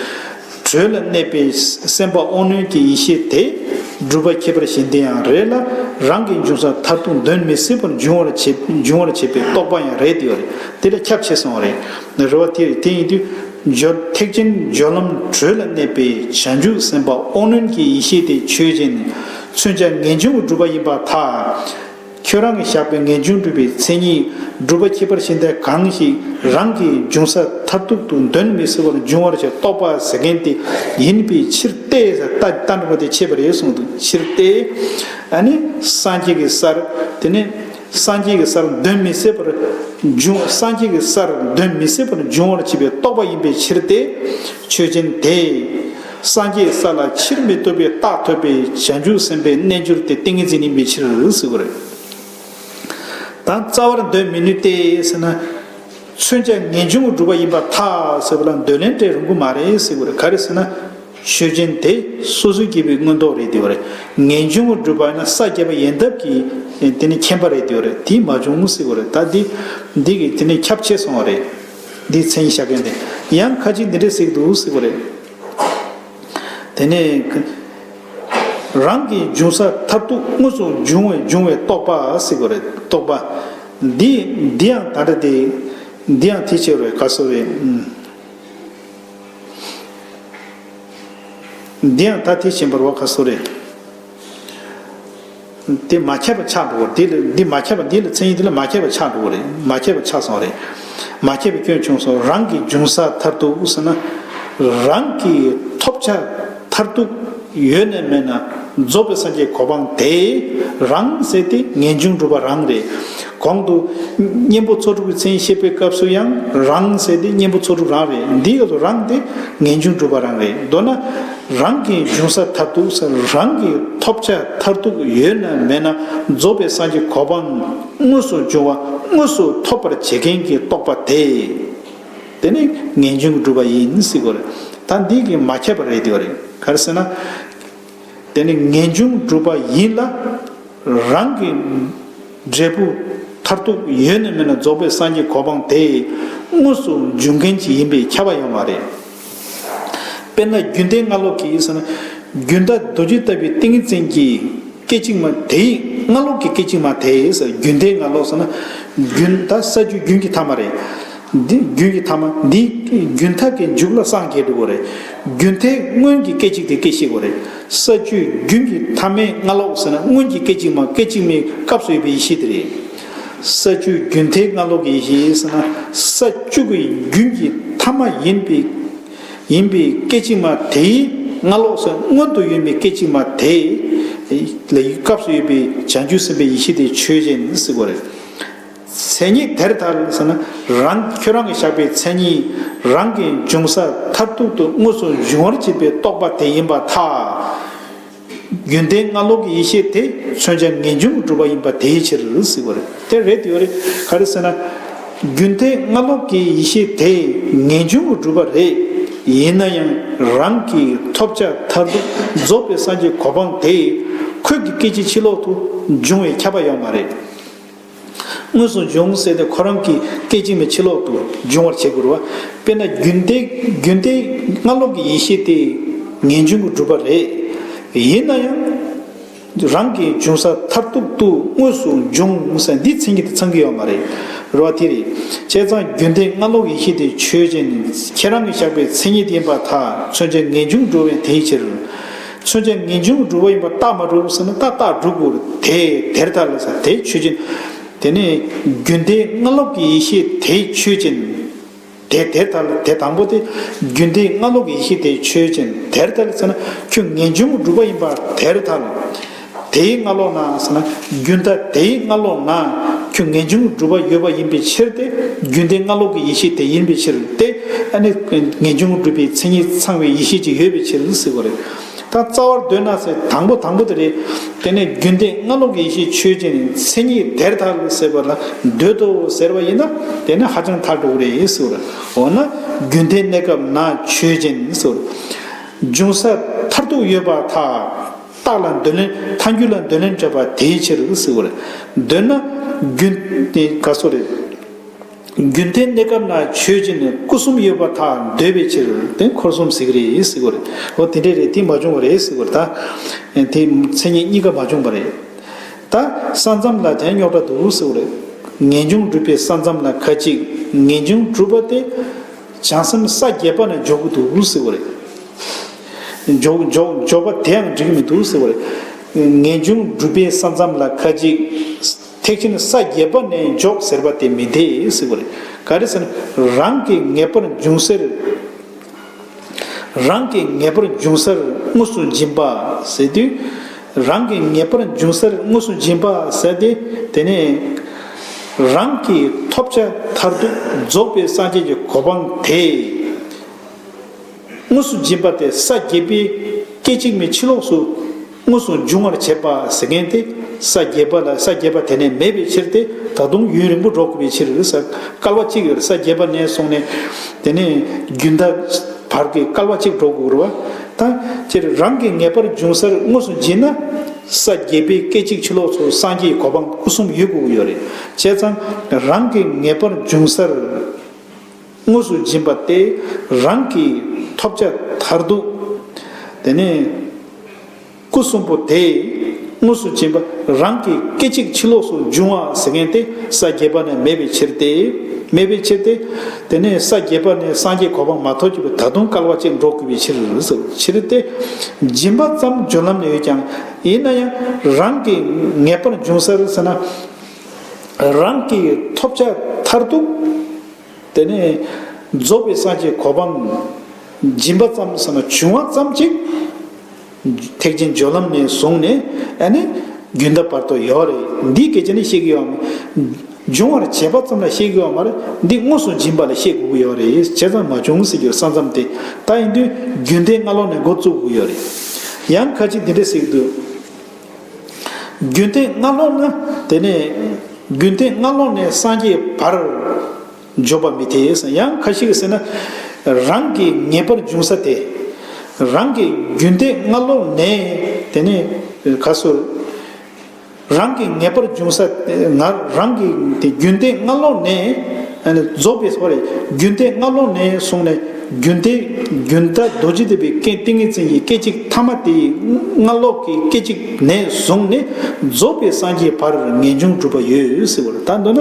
གྲོལ་ལ་གནས་པའི་སེམས་དཔའ་དབང་རྣོན་གྱི་ཡེ་ཤེས་དེ་སྒྲུབ་པ་ཁྱད་པར་གཞན་དེ་ཡང་རེད་ལ། རང་གི་འབྱུང་ས་མཐར་ཐུག་གདོན་མི་སྲིད་པར་འབྱུང་བར་བྱེད་འབྱུང་བར་བྱེད་པའི་རྟོག་པ་ཡང་རེད་དེ་ཡོད་རེད། དེ་ལ་ཁྱབ་ཆེ་སོང་བ་རེད། རེད་བ། དེ་རེད། དེ་ཡིན་དུས་སྦྱོར་ཐེག་ཆེན་སྦྱོར་ལམ་གྲོལ་ལ་གནས་པའི་བྱང་ཆུབ་སེམས་དཔའ་དབང་རྣོན་གྱི་ཡེ་ཤེས་དེ་ཆོས་ཅན། མཚོན་བྱ་ངེས་འབྱུང་གི་སྒྲུབ་པ་ཡིན་པར་ཐལ། ཁྱོད་རང་གིས་བཞག་པའི་ངེས་འབྱུང་སྒྲུབ་པའི་མཚན་ཉིད་སྒྲུབ་པ་ཁྱད་པར་གཞན་དེ་གང་ཞིག་རང་གི་འབྱུང་ས་མཐར་ཐུག་ཏུ་གདོན་མི་སྲིད་པར་འབྱུང་བར་བྱེད་རྟོག་པ་ཟེར་མཁན་དེ་ཡིན་པའི་ཕྱིར་ཏེ། ད་ལྟ་འགྲོ་བ་དེ་ཆད་པ་རེད་གསུངས་འདུག་ཕྱིར་ཏེ། ཨ་ནི་སངས་རྒྱས་ཀྱི་སར། དེ་ནས་སངས་རྒྱས་ཀྱི་སར་གདོན་མི་སྲིད་པར་འབྱུང་། སངས་རྒྱས་ཀྱི་སར་གདོན་མི་སྲིད་པར་འབྱུང་བར་བྱེད་པའི་རྟོག་པ་ཡིན་པའི་ཕྱིར་ཏེ། ཆོས་ཅན་དེ། སངས་རྒྱས་ས་ལ་ཕྱིར་མི་ལྡོག་པའི་རྟགས་ཐོབ་པའི་བྱང་ཆུབ་སེམས་དཔའི་རྣལ་འབྱོར་དེ་ཏིང་ངེ་འཛིན་ཡིན་པའི་ཕྱིར་ཟེར་བ་རེད། ད་རྩ་བར་འདོད་མི་ནུས་ཏེ་ཟེར་ན། མཚོན་བྱ་ངེས་འབྱུང་གི་སྒྲུབ་པ་ཡིན་པར་ཐལ་ཟེར་བ་ལ་འདོད་ལན་སྤྲད་རུང་གི་མ་རེད་ཟེར་བ་རེད། ག་རེ་ཟེར་ན། ཆོས་ཅན་དེ་སོ་སོའི་སྐྱེ་བོའི་མངོན་རྟོགས་རེད་དེ་བ་རེད། ངེས་འབྱུང་གི་སྒྲུབ་པ་ཡིན་ན་ས་བརྒྱད་པ་ཡན་འདབ་ཀྱི་དེ་ནི་མཁྱེན་པ་རེད་དེ་བ་རེད། དེ་མ་བྱུང་ཟེར་བ་རེད། ད་འདི་འདི་གི་དེ་ནི་ཁྱབ་ཆེ་སོང་བ་རེད། འདིའི་མཚན་ཉིད་བཞག་མཁན་དེ། ཡང་ཁ་ཅིག་འདི་འདྲས་ཟེར་གྱི་འདུག་ཟེར་བ་རེད། དེ་ནས་རང་གི་འབྱུང་ས་མཐར་ཐུག་དངོས་སུ་འབྱུང་བའི་འབྱུང་བའི་རྟོག་པ་ཟེར་དགོས་རེད། རྟོག་པ་འདི་འདི་ཡང་ད་ལྟ་དེ་འདི་ཡང་དེ་བྱེད་རེད། ག་སོ་རེད། འདི་ཡང་ད་དེ་བྱེད་པར་བ་ག་སོ་རེད། དེ་མ་ཁྱབ་པ་ཆགས་འགྲོ་བ་རེད། དེ་ལ་འདི་མ་ཁྱབ་པ་འདི་ལ་མཚན་ཉིད་དེ་ལ་མ་ཁྱབ་པ་ཆགས་འགྲོ་བ་རེད། མ་ཁྱབ་པ་ཆགས་སོང་རེད། མ་ཁྱབ་པའི་སྐྱོན་བྱུང་སོང་། རང་གི་འབྱུང་ས་མཐར་ཐུག་ཟེར་ན། རང་གི་ཐོབ་བྱ་མཐར་ཐུག་ཡོད་ན་མེད་ན་རྫོགས་པའི་སངས་རྒྱས་གོ་འཕང་དེ། རང་ཟེར་དེ་ངེས་འབྱུང་སྒྲུབ་པ་རང་རེད། གོང་དུ་གཉེན་པོ་ཚོགས་དྲུག་གི་མཚན་ཉིད་བཤད་པའི་སྐབས་སུ་ཡང་རང་ཟེར་དེ་གཉེན་པོ་ཚོགས་དྲུག་རང་རེད། འདི་སྐབས་སུ་རང་དེ་ངེས་འབྱུང་སྒྲུབ་པ་རང་རེད། མདོར་ན། རང་གི་འབྱུང་ས་མཐར་ཐུག་ཟེར་རང་གི་ཐོབ་བྱ་མཐར་ཐུག་ཡོད་ན་མེད་ན་རྫོགས་པའི་སངས་རྒྱས་གོ་འཕང་དངོས་སུ་འབྱུང་བ་དངོས་སུ་ཐོབ་པར་བྱེད་མཁན་གྱི་རྟོག་པ་དེ། དེ་ནི་ངེས་འབྱུང་གི་སྒྲུབ་པ་ཡིན་ཟེར་དགོས་རེད། ད་འདི་གི་མ་ཁྱབ་པ་རེད་དེ་བ་རེད། ག་རེ་ཟེར་ན། དེ་ནི་ངེས་འབྱུང་སྒྲུབ་པ་ཡིན་ལ། རང་གི་འབྲས་བུ་མཐར་ཐུག་ཡོད་ན་མེད་ན་རྫོགས་པའི་སངས་རྒྱས་གོ་འཕང་དེ་དངོས་སུ་འབྱུང་མཁན་ཅིག་ཡིན་པས་ཁྱབ་པ་ཡོད་མ་རེད། དཔེར་ན་རྒྱུན་མཐའི་སྔ་ལོགས་ཀྱི་ཟེར་ན། རྒྱུན་མཐའ་རྡོ་རྗེ་ལྟ་བུའི་ཏིང་ངེ་འཛིན་གྱི་སྐད་ཅིག་མ་དེའི་སྔ་ལོགས་ཀྱི་སྐད་ཅིག་མ་དེ་ཟེར། རྒྱུན་མཐའི་སྔ་ལོགས་ཟེར་ན། རྒྱུན་ད་ས་བཅུའི་རྒྱུན་གྱི་ཐ་མ་རེད། འདི་རྒྱུན་གྱི་ཐ་མ་འདི་རྒྱུན་མཐའ་གི་མཇུག་ལ་སངས་རྒྱས་འགྲོ་གི་རེད། རྒྱུན་མཐའི་སྔོན་གྱི་སྐད་ཅིག་དེ་སྐད་ཤེས་དགོས་རེད། ས་བཅུའི་རྒྱུན་གྱི་ཐ་མའི་སྔ་ལོགས་ཟེར་ན་སྔོན་གྱི་སྐད་ཅིག་མ་སྐད་ཅིག་མའི་སྐབས་སུ་ཡོད་པའི་ཡེ་ཤེས་དེ་རེད། ས་བཅུའི་རྒྱུན་མཐའི་སྔ་ལོགས་ཀྱི་ཡེ་ཤེས་ཟེར་ན་ས་བཅུ་གི་རྒྱུན་གྱི་ཐ་མ་ཡིན་པའི་ཡིན་པའི་སྐད་ཅིག་མ་དེའི་སྔ་ལོགས་ཟེར་སྔོན་དུ་ཡོད་པའི་སྐད་ཅིག་མ་དེ་ལ་སྐབས་སུ་ཡོད་པའི་བྱང་ཆུབ་སེམས་དཔའི་ཡེ་ཤེས་དེ་ཆོས་ཅན་ཟེར་དགོས་རེད། མཚན་ཉིད་དེར་ཐལ་ཟེར་ན། རང་ཁྱོད་རང་གིས་བཞག་པའི་མཚན་ཉིད་རང་གི་འབྱུང་ས་མཐར་ཐུག་ཏུ་དངོས་སུ་འབྱུང་བར་བྱེད་པའི་རྟོག་པ་དེ་ཡིན་པར་ཐལ། རྒྱུན་མཐའི་སྔ་ལོགས་ཀྱི་ཡེ་ཤེས་དེ་མཚོན་བྱ་ངེས་འབྱུང་གི་སྒྲུབ་པ་ཡིན་པ་དེའི་ཕྱིར་ཟེར་བ་རེད། དེ་རེད་དེ་ཡོད་རེད། ག་རེ་ཟེར་ན། རྒྱུན་མཐའི་སྔ་ལོགས་ཀྱི་ཡེ་ཤེས་དེ་ངེས་འབྱུང་གི་སྒྲུབ་པ་རེད། ཡིན་ན་ཡང་རང་གི་ཐོབ་བྱ་མཐར་ཐུག་རྫོགས་པའི་སངས་རྒྱས་གོ་འཕང་དེ་ཁོ་གི་སྐད་ཅིག་ཕྱི་ལོགས་སུ་འབྱུང་བའི་ཁྱབ་པ་ཡོད་མ་རེད། དངོས་སུ་འབྱུང་ཟེར་ཏེ་ཁོ་རང་གི་སྐད་ཅིག་མའི་ཕྱི་ལོགས་སུ་འབྱུང་བར་བྱེད་དགོས་རེད་བ། དཔེར་ན་རྒྱུན་མཐའི་རྒྱུན་མཐའི་སྔ་ལོགས་ཀྱི་ཡེ་ཤེས་དེ་ངེས་འབྱུང་གི་སྒྲུབ་པ་རེད། ཡིན་ན་ཡང་རང་གི་འབྱུང་ས་མཐར་ཐུག་ཏུ་དངོས་སུ་འབྱུང་ཟེར་འདི་མཚན་ཉིད་དེ་ཚང་གི་ཡོད་མ་རེད། རེད་བ། དེ་རེད། བྱས་ཙང་རྒྱུན་མཐའི་སྔ་ལོགས་ཡེ་ཤེས་དེ་ཆོས་ཅན། ཁྱེད་རང་གིས་བཞག་པའི་མཚན་ཉིད་ཡིན་པར་ཐལ། མཚོན་བྱ་ངེས་འབྱུང་སྒྲུབ་པའི་དེའི་ཕྱིར། མཚོན་བྱ་ངེས་འབྱུང་གི་སྒྲུབ་པ་ཡིན་པར་རྟགས་མ་གྲུབ་ཟེར་ན་རྟགས་རྟགས་གྲུབ་དགོས་རེད། དེ་དེར་ཐལ་ཟེར་དེ་ཆོས་ཅན། དེ་ནས་རྒྱུན་མཐའི་སྔ་ལོགས་ཀྱི་ཡེ་ཤེས་དེ་ཆོས་ཅན། དེ་དེར་ཐལ། དེ་དང་པོ་དེ་རྒྱུན་མཐའི་སྔ་ལོགས་ཀྱི་ཡེ་ཤེས་དེ་ཆོས་ཅན། དེར་ཐལ་ཟེར་ན་ཁྱོད་ངེས་འབྱུང་གི་སྒྲུབ་པ་ཡིན་པར་དེར་ཐལ། དེའི་སྔ་ལོགས་ན་ཟེར་ན་རྒྱུན་མཐའ་དེའི་སྔ་ལོགས་ན་ཁྱོད་ངེས་འབྱུང་གི་སྒྲུབ་པ་ཡོད་པ་ཡིན་པའི་ཕྱིར་ཏེ། རྒྱུན་མཐའི་སྔ་ལོགས་ཀྱི་ཡེ་ཤེས་དེ་ཡིན་པའི་ཕྱིར་ཏེ། ཨ་ནི་ངེས་འབྱུང་གི་སྒྲུབ་པའི་མཚན་ཉིད་ཚང་བའི་ཡེ་ཤེས་ཅིག་ཡོད་པའི་ཕྱིར་ཟེར་བ་རེད། ད་རྩ་བར་འདོད་ན་ཟེར་དང་པོ་དང་པོ་དེ་རེད། དེ་ནས་རྒྱུན་མཐའི་སྔ་ལོགས་ཀྱི་ཡེ་ཤེས་ཆོས་ཅན། མཚན་ཉིད་དེར་ཐལ་ཟེར་བ་ལ་འདོད་དོ་ཟེར་བ་ཡིན་ན་དེ་ནི་ཧ་ཅང་ཐལ་འགྲོ་གི་རེད་ཟེར་བ་རེད། འོ་ན་རྒྱུན་མཐའི་གནས་སྐབས་ན་ཆོས་ཅན་ཟེར་བ་རེད། འབྱུང་ས་མཐར་ཐུག་ཡོད་པར་ཐལ། རྟགས་ལ་འདོད་ལན་ཐལ་འགྱུར་ལ་འདོད་ལན་སྤྲད་པ་དེའི་ཕྱིར་ཟེར་བ་རེད། འདོད་ན་རྒྱུན་ག་སོ་རེད། རྒྱུན་མཐའི་གནས་སྐབས་ན་ཆོས་ཅན། སྐུ་གསུམ་ཡོད་པར་ཐལ་འདོད་པའི་ཕྱིར། དེ་འཁོར་གསུམ་ཟེར་གི་རེད་ཟེར་གི་རེད། འོ་དེ་འདྲས་རེད། དེ་མ་བྱུང་བ་རེད་ཟེར་གི་རེད། ད་དེ་མཚན་ཉིད་གཉིས་ཀ་མ་བྱུང་བ་རེད། ད་ས་མཚམས་ལ་དེ་རྙོག་དྲ་འདུག་ཟེར་གི་རེད། ངེས་འབྱུང་སྒྲུབ་པའི་ས་མཚམས་ལ་ཁ་ཅིག་ངེས་འབྱུང་སྒྲུབ་པ་དེ་བྱང་སེམས་ས་བརྒྱད་པ་ནས་འཇོག་གི་འདུག་ཟེར་གི་རེད། འཇོག་འཇོག་འཇོག་པ་དེའང་འགྲིག་མི་འདུག་ཟེར་བ་རེད། ངེས་འབྱུང་སྒྲུབ་པའི་ས་མཚམས་ལ་ཁ་ཅིག་ཐེག་ཆེན་ས་བརྒྱད་པ་ནས་འཇོག་ཟེར་བ་དེ་མི་འཐད་ཟེར་བ་རེད། ག་རེ་ཟེར་ན། རང་གི་ངེས་པར་འབྱུང་སར། རང་གི་ངེས་པར་འབྱུང་སར་དངོས་སུ་འབྱིན་པ་ཟེར་དུས། རང་གི་ངེས་པར་འབྱུང་སར་དངོས་སུ་འབྱིན་པ་ཟེར་ཏེ། དེ་ནས་རང་གི་ཐོབ་བྱ་མཐར་ཐུག་རྫོགས་པའི་སངས་རྒྱས་ཀྱི་གོ་འཕང་དེ། དངོས་སུ་འབྱིན་པ་དེ་ས་བརྒྱད་པའི་སྐད་ཅིག་མའི་ཕྱི་ལོགས་སུ་དངོས་སུ་འབྱུང་བར་བྱེད་པ་ཟེར་མཁན་དེ། ས་བརྒྱད་པ་ལ་ས་བརྒྱད་པ་དེ་ནས་མེད་པའི་ཕྱིར་ཏེ། ད་དུང་ཡུན་རིང་པོ་འགྲོ་དགོས་པའི་ཕྱིར་ཟེར། བསྐལ་པ་གཅིག་ཡོད་རེད། ས་བརྒྱད་པ་ནས་བཟུང་ནས་དེ་ནས་རྒྱུན་མཐའ་བར་གྱི་བསྐལ་པ་གཅིག་འགྲོ་དགོས་རེད་བ། ད་སྤྱིར་རང་གི་ངེས་པར་འབྱུང་སར་དངོས་སུ་འབྱིན་ན། ས་བརྒྱད་པའི་སྐད་ཅིག་ཕྱི་ལོགས་སུ་སངས་རྒྱས་ཀྱི་གོ་འཕང་སྐུ་གསུམ་ཡོད་དགོས་ཀྱི་ཡོད་རེད། བྱས་ཙང་རང་གི་ངེས་པར་འབྱུང་སར་དངོས་སུ་འབྱིན་པ་སྟེ། རང་གི་ཐོབ་བྱ་མཐར་ཐུག་དེ་ནས་སྐུ་གསུམ་པོ་དེ་དངོས་སུ་འབྱིན་པ་རང་གི་སྐད་ཅིག་ཕྱི་ལོགས་སུ་འབྱུང་བ་ཟེར་མཁན་དེ་ས་བརྒྱད་པ་ནས་མེད་པའི་ཕྱིར་ཏེ། མེད་པའི་ཕྱིར་ཏེ། དེ་ནས་ས་བརྒྱད་པ་ནས་སངས་རྒྱས་གོ་འཕང་མ་ཐོབ་ཀྱི་བར་ད་དུང་བསྐལ་པ་གཅིག་འགྲོ་དགོས་པའི་ཕྱིར་ཟེར། ཕྱིར་ཏེ། སྦྱིན་པ་ཙམ་སྦྱོར་ལམ་ནས་ཡོད་ཀྱང་། ཡིན་ན་ཡང་རང་གི་ངེས་པར་འབྱུང་སར་ཟེར་ན། རང་གི་ཐོབ་བྱ་མཐར་ཐུག་དེ་ནས་རྫོགས་པའི་སངས་རྒྱས་གོ་འཕང་སྦྱིན་པ་ཙམ་ཟེར་ན། བྱུང་བ་ཙམ་ཅིག་ཐེག་ཆེན་སྦྱོར་ལམ་ནས་བཟུང་ནས་ཨ་ནི་རྒྱུན་མཐའ་བར་དུ་ཡོད་རེད། འདི་སྐད་ཆ་ནི་བཤད་ཀྱི་ཡོད་མ་རེད། འབྱུང་བར་བྱེད་པ་ཙམ་ལ་བཤད་ཀྱི་ཡོད་མ་རེད། འདི་དངོས་སུ་འབྱིན་པ་ལ་བཤད་དགོས་ཀྱི་ཡོད་རེད། བྱས་ཙང་མ་བྱུང་ཟེར་གྱི་ཡོད། ས་མཚམས་དེ། ད་ཡིན་དུས་རྒྱུན་མཐའི་སྔ་ལོགས་ནས་འགོ་བཙུགས་དགོས་ཀྱི་ཡོད་རེད། ཡང་ཁ་ཅིག་འདི་འདྲ་ཟེར་གྱི་འདུག་རྒྱུན་མཐའི་སྔ་ལོགས་ན་དེ་ནས་རྒྱུན་མཐའི་སྔ་ལོགས་ནས་སངས་རྒྱས་བར་འཇོག་པ་མི་འཐད་ཟེར། ཡང་ཁ་ཅིག་གིས་ཟེར་ན། རང་གི་ངེས་པར་འབྱུང་ས་དེ། རང་གི་རྒྱུན་མཐའི་སྔ་ལོགས་ནས་དེ་ནས་ག་སོ། རང་གི་ངེས་པར་འབྱུང་ས་ང་རང་གི་དེ་རྒྱུན་མཐའི་སྔ་ལོགས་ནས། རྫོགས་པའི་སོ་རེད། རྒྱུན་མཐའི་སྔ་ལོགས་ནས་བཟུང་ནས་རྒྱུན་མཐའི་རྒྱུན་མཐའ་རྡོ་རྗེ་ཐེག་པའི་ཀྱེ་ཏིང་ངེ་འཛིན་གྱི་སྐད་ཅིག་ཐ་མ་དེའི་སྔ་ལོགས་ཀྱི་སྐད་ཅིག་ནས་བཟུང་ནས་རྫོགས་པའི་སངས་རྒྱས་བར་ངེས་འབྱུང་སྒྲུབ་པ་ཡོད་ཟེར་བ་རེད། ད་མདོར་ན།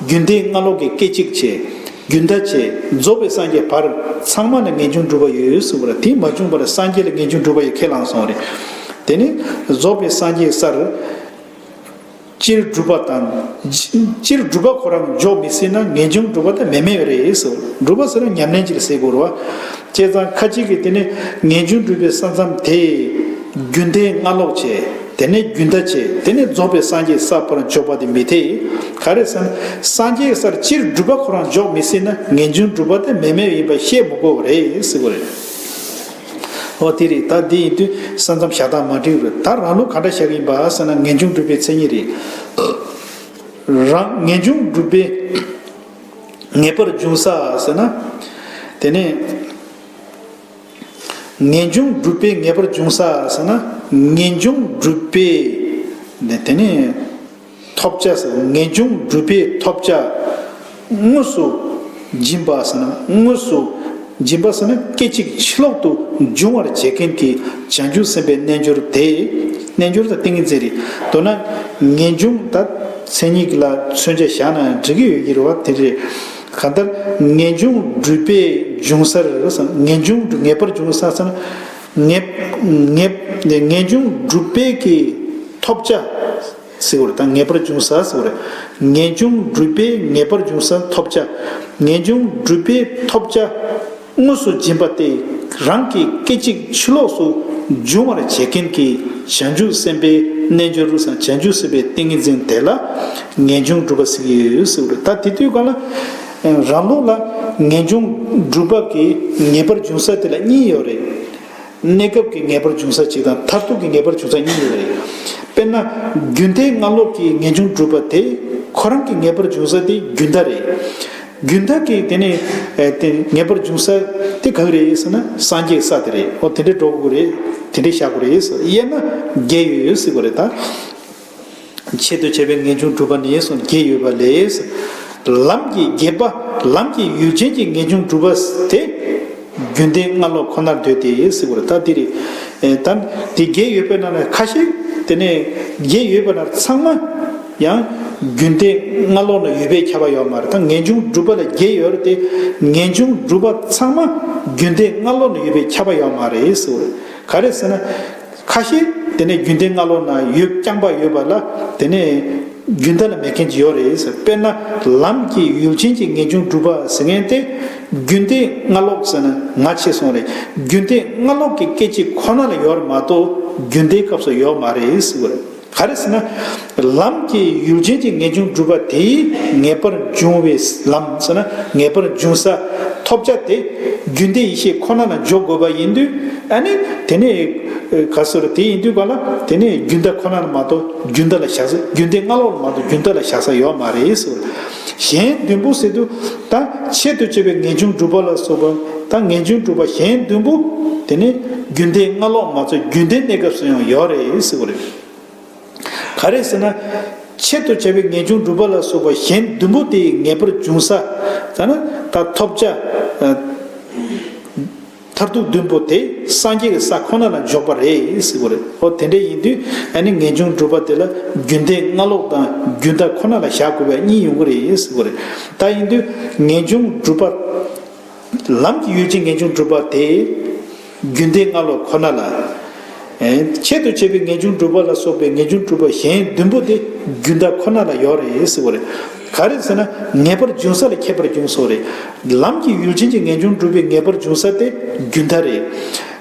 རྒྱུན་མཐའི་སྔ་ལོགས་ཀྱི་སྐད་ཅིག་བྱས། རྒྱུན་མཐའ་བྱས། རྫོགས་པའི་སངས་རྒྱས་བར་ཚང་མ་ལ་ངེས་འབྱུང་སྒྲུབ་པ་ཡོད་ཟེར་བ་རེད། དེ་མ་བྱུང་བར་སངས་རྒྱས་ལ་ངེས་འབྱུང་སྒྲུབ་པ་ཡོད་ཁས་བླངས་སོང་བ་རེད། དེ་ནི་རྫོགས་པའི་སངས་རྒྱས་སར། སྤྱིར་སྒྲུབ་པ་དང་། སྤྱིར་སྒྲུབ་པ་ཁོ་རང་འཇོག་མི་སྲིད་ན་ངེས་འབྱུང་སྒྲུབ་པ་དེ་མེད་མེད་རེད་ཟེར། སྒྲུབ་པ་ཟེར་ན་ཉམས་ལེན་ཅིག་ཟེར་དགོས་རེད་བ། བྱས་ཙང་ཁ་ཅིག་གིས་དེ་ནི་ངེས་འབྱུང་སྒྲུབ་པའི་ས་མཚམས་དེ་རྒྱུན་མཐའི་སྔ་ལོགས་བྱས། དེ་ནས་རྒྱུན་མཐའ་བྱས། དེ་ནས་རྫོགས་པའི་སངས་རྒྱས་ས་བར་འཇོག་པ་དེ་མི་འཐད། ག་རེ་ཟེར་ན། སངས་རྒྱས་སར་སྤྱིར་སྒྲུབ་པ་ཁོ་རང་འཇོག་མི་སྲིད་ན་ངེས་འབྱུང་སྒྲུབ་པ་དེ་མེད་མེད་ཡིན་པ་བཤད་མི་དགོས་པ་རེད་ཟེར་བ་རེད། འོ་དེ་རེད། ད་འདི་ཡིན་དུས་ས་མཚམས་བཞག་སྟངས་མ་འགྲིག་རེད། ད་རང་ལུགས་ག་འདྲ་བཞག་གི་ཡིན་པ་ཟེར་ན། ངེས་འབྱུང་སྒྲུབ་པའི་མཚན་ཉིད་རེད། རང་ངེས་འབྱུང་སྒྲུབ་པའི་ངེས་པར་འབྱུང་ས་ཟེར་ན། དེ་ནས་ངེས་འབྱུང་སྒྲུབ་པའི་ངེས་པར་འབྱུང་ས་ཟེར་ན། ངེས་འབྱུང་སྒྲུབ་པའི་དེ་ནས། ཐོབ་བྱ་ཟེར། ངེས་འབྱུང་སྒྲུབ་པའི་ཐོབ་བྱ་དངོས་སུ་སྦྱིན་པ་ཟེར་ན། དངོས་སུ་སྦྱིན་པ་ཟེར་ན་སྐད་ཅིག་ཕྱི་ལོག་ཏུ་འབྱུང་བར་བྱེད་མཁན་གྱི་བྱང་ཆུབ་སེམས་དཔའི་རྣལ་འབྱོར་དེ། རྣལ་འབྱོར་དང་ཏིང་ངེ་འཛིན་རེད། མདོར་ན་ངེས་འབྱུང་ད་མཚན་ཉིད་ལ་མཚོན་བྱ་བཞག་ན་འགྲིག་གི་ཡོད་ཀྱི་རེད་བ། དེ་རེད། གང་ལྟར་ངེས་འབྱུང་སྒྲུབ་པའི་འབྱུང་སར་ཟེར། ངེས་འབྱུང་ངེས་པར་འབྱུང་ས་ཟེར་ན། ངེས་ངེས་ངེས་འབྱུང་སྒྲུབ་པའི་གི་ཐོབ་བྱ་ཟེར་བ་རེད། ད་ངེས་པར་འབྱུང་ས་ཟེར་བ་རེད། ངེས་འབྱུང་སྒྲུབ་པའི་ངེས་པར་འབྱུང་ས་ཐོབ་བྱ། ངེས་འབྱུང་སྒྲུབ་པའི་ཐོབ་བྱ་དངོས་སུ་སྦྱིན་པ་སྟེ། རང་གི་སྐད་ཅིག་ཕྱི་ལོགས་སུ་འབྱུང་བར་བྱེད་མཁན་གྱི་བྱང་ཆུབ་སེམས་དཔའི་རྣལ་འབྱོར་རུ་སང་བྱང་ཆུབ་སེམས་དཔའི་ཏིང་ངེ་འཛིན་དེ་ལ་ངེས་འབྱུང་སྒྲུབ་པ་ཟེར་གྱི་ཡོད་ཟེར་བ་རེད། ད་དེ་དུས་གང་ལ་རང་ལུགས་ལ་ངེས་འབྱུང་སྒྲུབ་པ་གི་ངེས་པར་འབྱུང་ས་དེ་ལ་གཉིས་ཡོད་རེད། གནས་སྐབས་ཀྱི་ངེས་པར་འབྱུང་ས་གཅིག་དང་མཐར་ཐུག་གི་ངེས་པར་འབྱུང་ས་གཉིས་ཡོད་རེད། དཔེར་ན། རྒྱུན་མཐའི་སྔ་ལོགས་ཀྱི་ངེས་འབྱུང་གྲུབ་པ་དེ་ཁོ་རང་གི་ངེས་པར་འབྱུང་ས་དེ་རྒྱུན་མཐའ་རེད། རྒྱུན་མཐའ་གི་དེ་ནས་ཨེ་དེ་ངེས་པར་འབྱུང་ས་དེ་ག་རེ་རེད་ཟེར་ན་སངས་རྒྱས་ས་དེ་རེད། འོ་དེ་འདྲའི་འགྲོ་དགོས་རེད། དེ་འདྲའི་བཞག་དགོས་རེད་ཟེར། དབྱེ་ན་བརྒྱད་ཡོད་ཟེར་དགོས་རེད་ད། ཆེད་དུ་བྱ་བའི་ངེས་འབྱུང་གྲུབ་པ་ནི་གསུངས། བརྒྱད་ཡོད་པ་ལས། ལམ་གྱི་བརྒྱད་པ། ལམ་གྱི་ཡུལ་ཅན་གྱི་ངེས་འབྱུང་གྲུབ་པ་དེ། རྒྱུན་མཐའི་སྔ་ལོགས་ཁོ་ནར་འདོད་དེ་ཟེར་བ་རེད་ད། དེ་རེད། ཨེ་ད་དེ་བརྒྱད་ཡོད་པའི་ནང་ནས་ཁ་ཤས་དེ་ནས་བརྒྱད་ཡོད་པ་ན་ཚང་མ་ཡང་རྒྱུན་མཐའི་སྔ་ལོགས་ན་ཡོད་པས་ཁྱབ་པ་ཡོད་མ་རེད། ད་ངེས་འབྱུང་གྲུབ་པ་ལ་བརྒྱད་ཡོད་རེད་དེ། ངེས་འབྱུང་གྲུབ་པ་ཚང་མ་རྒྱུན་མཐའི་སྔ་ལོགས་ན་ཡོད་པས་ཁྱབ་པ་ཡོད་མ་རེད་ཟེར་བ་རེད། ག་རེ་ཟེར་ན། ཁ་ཤས་དེ་ནས་རྒྱུན་མཐའི་སྔ་ལོགས་ན་ཡོད་རྐྱང་པ་ཡོད་པ་ལ་དེ་ནས་རྒྱུན་མཐའ་ལ་མེད་མཁན་ཅིག་ཡོད་རེད་ཟེར། དཔེར་ན་ལམ་གྱི་ཡུལ་ཅན་གྱི་ངེས་འབྱུང་གྲུབ་པ་ཟེར་མཁན་དེ་རྒྱུན་མཐའི་སྔ་ལོགས་ཟེར་ན་ང་ཆེ་སོང་རེད། རྒྱུན་མཐའི་སྔ་ལོགས་ཀྱི་སྐད་ཅིག་ཁོ་ན་ལ་ཡོད་མ་གཏོགས་རྒྱུན་མཐའི་སྐབས་སུ་ཡོད་མ་རེད་ཟེར་བ་རེད། ག་རེ་ཟེར་ན། ལམ་གྱི་ཡུལ་ཅན་གྱི་ངེས་འབྱུང་གྲུབ་པ་དེའི་ངེས་པར་འབྱུང་བའི་ལམ་ཟེར་ན་ངེས་པར་འབྱུང་ས་ཐོབ་བྱ་དེ་རྒྱུན་མཐའི་ཡེ་ཤེས་ཁོ་ན་ལ་འཇོག་དགོས་པ་ཡིན་དུས། ཨ་ནི་དེ་ནས་ག་སོ་ར་དེ་ཡིན་དུས་ག་ལ་དེ་ནས་རྒྱུན་མཐའ་ཁོ་ན་ལ་མ་གཏོགས་རྒྱུན་མཐའ་ལ་བཞག་ས། རྒྱུན་མཐའི་སྔ་ལོགས་ལ་མ་གཏོགས་རྒྱུན་མཐའ་ལ་བཞག་ས་ཡོད་མ་རེད་ཟེར་བ། གཞན་བདུན་པོ་ཟེར་དུས་ད་ཆེད་དུ་བྱ་བའི་ངེས་འབྱུང་གྲུབ་པ་ལ་སོགས་པ། ད་ངེས་འབྱུང་གྲུབ་པ་གཞན་བདུན་པོ་དེ་ནས་རྒྱུན་མཐའི་སྔ་ལོགས་མ་གཏོགས་རྒྱུན་མཐའི་གནས་སྐབས་སུ་ཡང་ཡོད་རེད་ཟེར་བ་རེད། ག་རེ་ཟེར་ན། ཆེད་དུ་བྱ་བའི་ངེས་འབྱུང་གྲུབ་པ་ལ་སོགས་པ་གཞན་བདུན་པོ་དེའི་ངེས་པར་འབྱུང་ས། ད་ནི་ད་ཐོབ་བྱ། ཨ། མཐར་ཐུག་བདུན་པོ་དེ་སངས་རྒྱས་ཀྱི་ས་ཁོ་ན་ལ་འཇོག་པ་རེད་ཟེར་བ་རེད། འོ་དེ་འདྲ་ཡིན་དུས་ཨ་ནི་ངེས་འབྱུང་གྲུབ་པ་དེ་ལ་རྒྱུན་མཐའི་སྔ་ལོགས་དང་རྒྱུན་མཐའ་ཁོ་ན་ལ་བཞག་དགོས་པ་གཉིས་ཡོང་གི་རེད་ཟེར་བ་རེད། ད་ཡིན་དུས་ངེས་འབྱུང་གྲུབ་པ། ལམ་གྱི་ཡུལ་ཅན་ངེས་འབྱུང་གྲུབ་པ་དེ། རྒྱུན་མཐའི་སྔ་ལོགས་ཁོ་ན་ལ། ཨེ། ཆེད་དུ་བྱ་བའི་ངེས་འབྱུང་གྲུབ་པ་ལ་སོགས་པའི་ངེས་འབྱུང་གྲུབ་པ་གཞན་བདུན་པོ་དེ་རྒྱུན་མཐའ་ཁོ་ན་ལ་ཡོད་རེད་ཟེར་བ་རེད། ག་རེ་ཟེར་ན་ངེས་པར་འབྱུང་ས་ལ་ཁྱད་པར་འབྱུང་སོགས་རེད། ལམ་གྱི་ཡུལ་ཅན་གྱི་ངེས་འབྱུང་གྲུབ་པའི་ངེས་པར་འབྱུང་ས་དེ་རྒྱུན་མཐའ་རེད།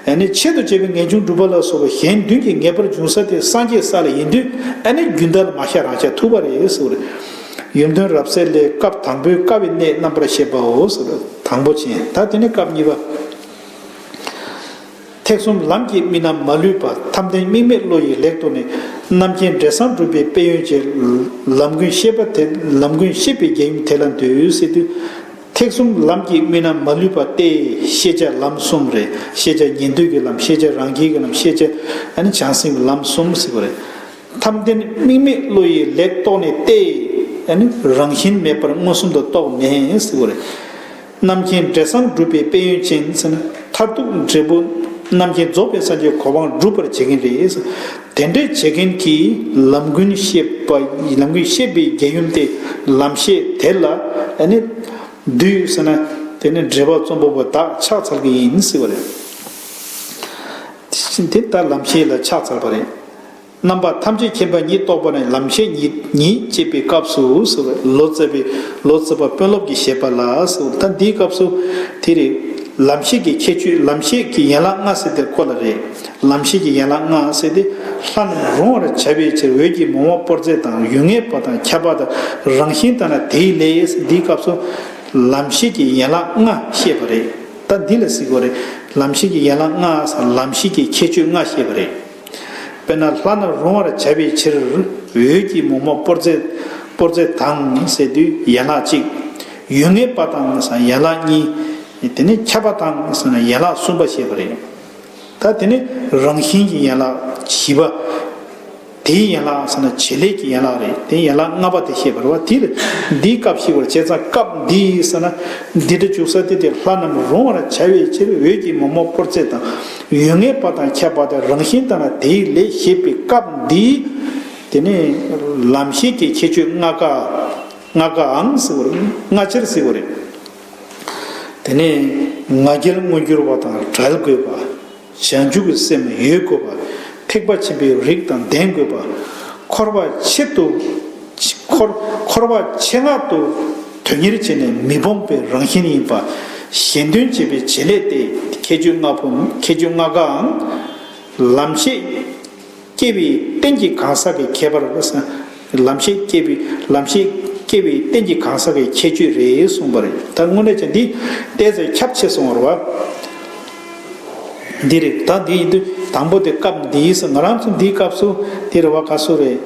ཨ་ནི་ཆེད་དུ་བྱ་བའི་ངེས་འབྱུང་གྲུབ་པ་ལ་སོགས་པ་གཞན་བདུན་གྱི་ངེས་པར་འབྱུང་ས་དེ་སངས་རྒྱས་ས་ལ་ཡིན་དུས་ཨ་ནི་རྒྱུན་མཐའ་ལ་མ་ཤར་རང་ཤར་ཐུབ་པ་རེད་ཟེར་བ་རེད། ཡུམ་དོན་རབ་གསལ་ལས། སྐབས་དང་པོའི་དཀའ་བའི་གནས་རྣམ་པར་བཤད་པའོ་ཟེར་བ་དང་པོ་ཅན། ད་དེ་ནས་སྐབས་གཉིས་པ། ཐེག་གསུམ་ལམ་གྱི་དམིགས་རྣམ་མ་ལུས་པ། ཐབས་ལྡན་དམིགས་མེད་བློ་ཡིས་ལེགས་རྟོགས་ནས། རྣམ་མཁྱེན་འབྲས་བཟང་སྒྲུབ་པའི་དཔལ་ཡོན་ཅན། ལམ་ཀུན་ཤེས་པ་དེ། ལམ་ཀུན་ཤེས་པའི་རྒྱལ་ཡུམ་དེ་ལ་འདུད་ཟེར་དུས། ཐེག་གསུམ་ལམ་གྱི་དམིགས་རྣམ་མ་ལུས་པ་སྟེ། ཤེས་བྱ་ལམ་གསུམ་རེད། ཤེས་བྱ་ཉན་ཐོས་ཀྱི་ལམ། ཤེས་བྱ་རང་རྒྱལ་གྱི་ལམ། ཤེས་བྱ་ཨ་ནི་བྱང་སེམས་ཀྱི་ལམ་གསུམ་ཟེར་བ་རེད། ཐབས་ལྡན་དམིགས་མེད་བློ་ཡིས་ལེགས་རྟོགས་ནས་ཏེ། ཨ་ནི་རང་བཞིན་མེད་པར་མངོན་སུམ་དུ་རྟོགས་ནས་ཟེར་བ་རེད། རྣམ་མཁྱེན་འབྲས་བཟང་སྒྲུབ་པའི་དཔལ་ཡོན་ཅན་ཟེར་ན་མཐར་ཐུག་འབྲས་བུ། རྣམ་མཁྱེན་རྫོགས་པའི་སངས་རྒྱས་གོ་འཕང་སྒྲུབ་པར་བྱེད་མཁན་རེད། དེ་འདྲའི་བྱེད་མཁན་གྱི་ལམ་ཀུན་ཤེས་པ། ལམ་ཀུན་ཤེས་པའི་རྒྱལ་ཡུམ་སྟེ་ལམ་ཤེས་དེ་ལ་ཨ་ནི་འདུད་ཟེར་ན་དེ་ནི་འགྲེལ་པ་རྩོམ་པ་པོ་དག་ཕྱག་འཚལ་གྱི་ཡིན་ཟེར་བ་རེད། དེ་ལྟར་ལམ་ཤེས་ལ་ཕྱག་འཚལ་བ་རེད། རྣམ་པ་ཐམས་ཅད་མཁྱེན་པ་ཉིད་རྟོགས་པ་ནི། ལམ་ཤེས་ཉིད་ཉིད་ཅེས་པའི་སྐབས་སུ་ཟེར་བ། ལོ་ཙཱ་བའི། ལོ་ཙཱ་བ་དཔོན་སློབ་ཀྱིས་བཞེད་པ་ལ་ཟེར་བ། ད་འདིའི་སྐབས་སུ་དེ་རེད། ལམ་ཤེས་ཀྱི་ཁྱད་ཆོས། ལམ་ཤེས་ཀྱི་ཡན་ལག་ལྔ་ཟེར་དེ་ཁོ་ལ་རེད། ལམ་ཤེས་ཀྱི་ཡན་ལག་ལྔ་ཟེར་དེ། ལྷ་རྣམས་རུང་བར་བྱ་བའི་ཕྱིར། འོད་ཀྱི་མུ་མ་སྤོར་རྫས་དང་། ཡུལ་ངེས་པ་དང་ཁྱབ་པ་དང་། རང་བཞིན་དང་ན་དེའི་ལས། འདིའི་སྐབས་སུ་ལམ་ཤེས་ཀྱི་ཡན་ལག་ལྔ་བཤད་པ་རེད། ད་འདི་ལ་ཟེར་དགོས་རེད། ལམ་ཤེས་ཀྱི་ཡན་ལག་ལྔ་ཟེར། ལམ་ཤེས་ཀྱི་ཁྱད་ཆོས་ལྔ་བཤད་པ་རེད། དཔེར་ན་ལྷ་རྣམས་རུང་བར་བྱ་བའི་ཕྱིར། འོད་ཀྱི་མུ་མ་སྤོར་རྫས། སྤོར་རྫས་དང་ཟེར་དུས་ཡན་ལག་གཅིག། ཡུལ་ངེས་པ་དང་ཟེར་ཡན་ལག་གཉིས། དེ་ནས་ཁྱབ་པ་དང་ཟེར་ན་ཡན་ལག་གསུམ་པ་བཤད་པ་རེད། ད་དེ་ནས་རང་བཞིན་གྱི་ཡན་ལག་བཞི་པ། དེའི་ཡན་ལག་ཟེར་ན་བྱེད་ལས་ཀྱི་ཡན་ལག་རེད། དེ་ཡན་ལག་ལྔ་པ་དེ་བཤད་པ་རེད་བ། དེ་ལ་འདིའི་སྐབས་ཤིག་བར་བྱས་ཙང་སྐབས་འདི་ཟེར་ན་འདི་འདྲ་འཇུག་ས་དེ། དེ་ལྷ་རྣམས་རུང་བར་བྱ་བའི་ཕྱིར། འོད་ཀྱི་མུ་མ་སྤོར་རྫས་དང་། ཡུལ་ངེས་པ་དང་ཁྱབ་པ་དང་། རང་བཞིན་དང་ན་དེའི་ལས་ཞེས་པའི་སྐབས་འདི། དེ་ནས་ལམ་ཤེས་ཀྱི་ཁྱད་ཆོས་ལྔ་ཀ། ལྔ་ཀའང་ཟེར་བ་རེད། ལྔ་ཆར་ཟེར་བ་རེད། དེ་ནས་ང་རྒྱལ་མངོན་གྱུར་བ་དང་བྲལ་དགོས་པ། བྱང་ཆུབ་ཀྱི་སེམས་ཡོད་དགོས་པ། ཐེག་པ་ཆེན་པོའི་རིགས་དང་ལྡན་དགོས་པ། འཁོར་བ་ཆེད་དུ། འཁོར། འཁོར་བ་ཆེད་མངགས་དུ་དོན་གཉེར་བྱས་ནས་མི་སྤོང་བའི་རང་བཞིན་ཡིན་པ། གཞན་དོན་བྱེད་པའི་བྱེད་ལས་ཏེ། ཁྱད་ཆོས་ལྔ་པོ། ཁྱད་ཆོས་ལྔ་ཀའང་། ལམ་ཤེས་སྐྱེ་བའི་རྟེན་གྱི་གང་ཟག་གི་ཁྱད་པར། ལམ་ཤེས་སྐྱེ་བའི། ལམ་ཤེས་སྐྱེ་བའི་རྟེན་གྱི་གང་ཟག་གི་ཁྱད་ཆོས་རེད་གསུངས་པ་རེད། ད་དངོས་གནས་ཀྱང་འདི་ཏོག་ཙམ་ཁྱབ་ཆེ་སོང་བ་རེད་བ། འདི་རེད། ད་འདི་ཡིན་དུས་དང་པོ་དེ་སྐབས་འདི་ཡིན་ཟེར། ང་རང་ཚོ་འདིའི་སྐབས་སུ་དེ་རེད་བ། ག་སུ་རེད།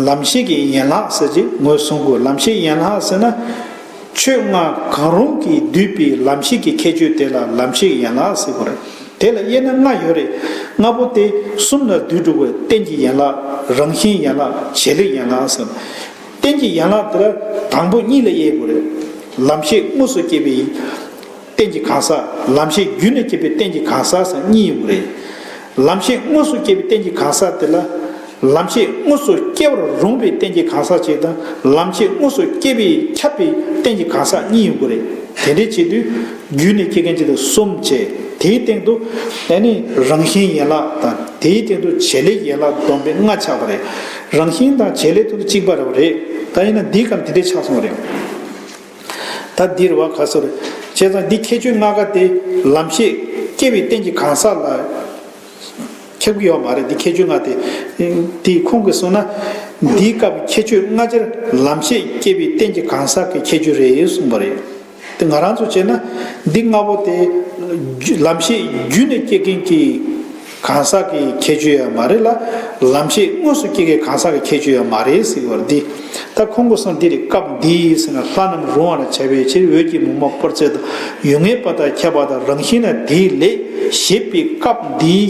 ལམ་ཤེས་ཀྱི་ཡན་ལག་ཟེར་གྱི་ངོས་བཟུང་དགོས། ལམ་ཤེས་ཡན་ལག་ཟེར་ན། ཆོས་ལྔ་གང་རུང་གིས་བསྡུས་པའི་ལམ་ཤེས་ཀྱི་ཁྱད་ཆོས་དེ་ལ་ལམ་ཤེས་ཡན་ལག་ཟེར་དགོས་རེད། དེ་ལ་དབྱེ་ན་ལྔ་ཡོད་རེད། ལྔ་པོ་དེ་གསུམ་ལ་བསྡུས་འགྲོ་དགོས། རྟེན་གྱི་ཡན་ལག། རང་བཞིན་ཡན་ལག། བྱེད་ལས་ཡན་ལག་ཟེར། རྟེན་གྱི་ཡན་ལག་དེ་ལ་དང་པོ་གཉིས་ལ་དབྱེ་དགོས་རེད། ལམ་ཤེས་དངོས་སུ་སྐྱེས་པའི་རྟེན་གྱི་གང་ཟག། ལམ་ཤེས་བརྒྱུད་ནས་སྐྱེས་པའི་རྟེན་གྱི་གང་ཟག་ཟེར་གཉིས་ཡོང་གི་རེད། ལམ་ཤེས་དངོས་སུ་སྐྱེས་པའི་རྟེན་གྱི་གང་ཟག་དེ་ལ། ལམ་ཤེས་དངོས་སུ་སྐྱེ་བར་རུང་བའི་རྟེན་གྱི་གང་ཟག་ཅིག་དང་། ལམ་ཤེས་དངོས་སུ་སྐྱེ་བས་ཁྱབ་པའི་རྟེན་གྱི་གང་ཟག་གཉིས་ཡོང་གི་རེད། དེ་འདྲའི་བྱེད་དུས་བརྒྱུད་ནས་སྐྱེ་མཁན་ཅིག་དང་གསུམ་བྱས། དེའི་སྟེང་དུ་ཨ་ནི་རང་བཞིན་ཡན་ལག་དང་། དེའི་སྟེང་དུ་བྱེད་ལས་ཡན་ལག་བསྡོམས་པས་ལྔ་ཆགས་པ་རེད། རང་བཞིན་དང་བྱེད་ལས་དེ་ཚོ་གཅིག་པ་རེད་པ། རེད། ད་ཡིན་ན་འདིའི་སྐབས་དེ་འདྲའི་ཆགས་སོང་བ་རེད། ད་འདིར་བ་ག་སོ་རེད། བྱས་ཙང་འདི་ཁྱད་ཆོས་ལྔ་ཀ་དེ་ལམ་ཤེས་སྐྱེ་བའི་རྟེན་གྱི་གང་ཟག་ལ་ཁྱབ་ཀྱི་ཡོད་མ་རེད། འདི་ཁྱད་ཆོས་ལྔ་དེ། དེ་ཁོང་གིས་གསུངས་ན། འདིའི་སྐབས་ཁྱད་ཆོས་ལྔ་ཆར་ལམ་ཤེས་སྐྱེ་བའི་རྟེན་གྱི་གང་ཟག་གི་ཁྱད་ཆོས་རེད་གསུངས་པ་རེད། དེ་ང་རང་ཚོ་བྱས་ན་འདི་ལྔ་པོ་དེ་ལམ་ཤེས་བརྒྱུད་ནས་སྐྱེ་མཁན་གྱི་གང་ཟག་གི་ཁྱད་ཆོས་ཡང་མ་རེད་ལ། ལམ་ཤེས་དངོས་སུ་སྐྱེ་མཁན་གང་ཟག་གི་ཁྱད་ཆོས་ཡང་མ་རེད་ཟེར་བ་འདི། ད་ཁོང་གིས་གསུངས་འདི་རེད། སྐབས་འདིའི་ཟེར་ན། ལྷ་རྣམས་རུང་བར་བྱ་བའི་ཕྱིར། འོད་ཀྱི་མུག་མ་སྤོར་ཚད་དང་། ཡུལ་ངེས་པ་དང་ཁྱད་པར་དང་། རང་བཞིན་ལ་དེའི་ལས་ཞེས་པའི་སྐབས་འདིའི་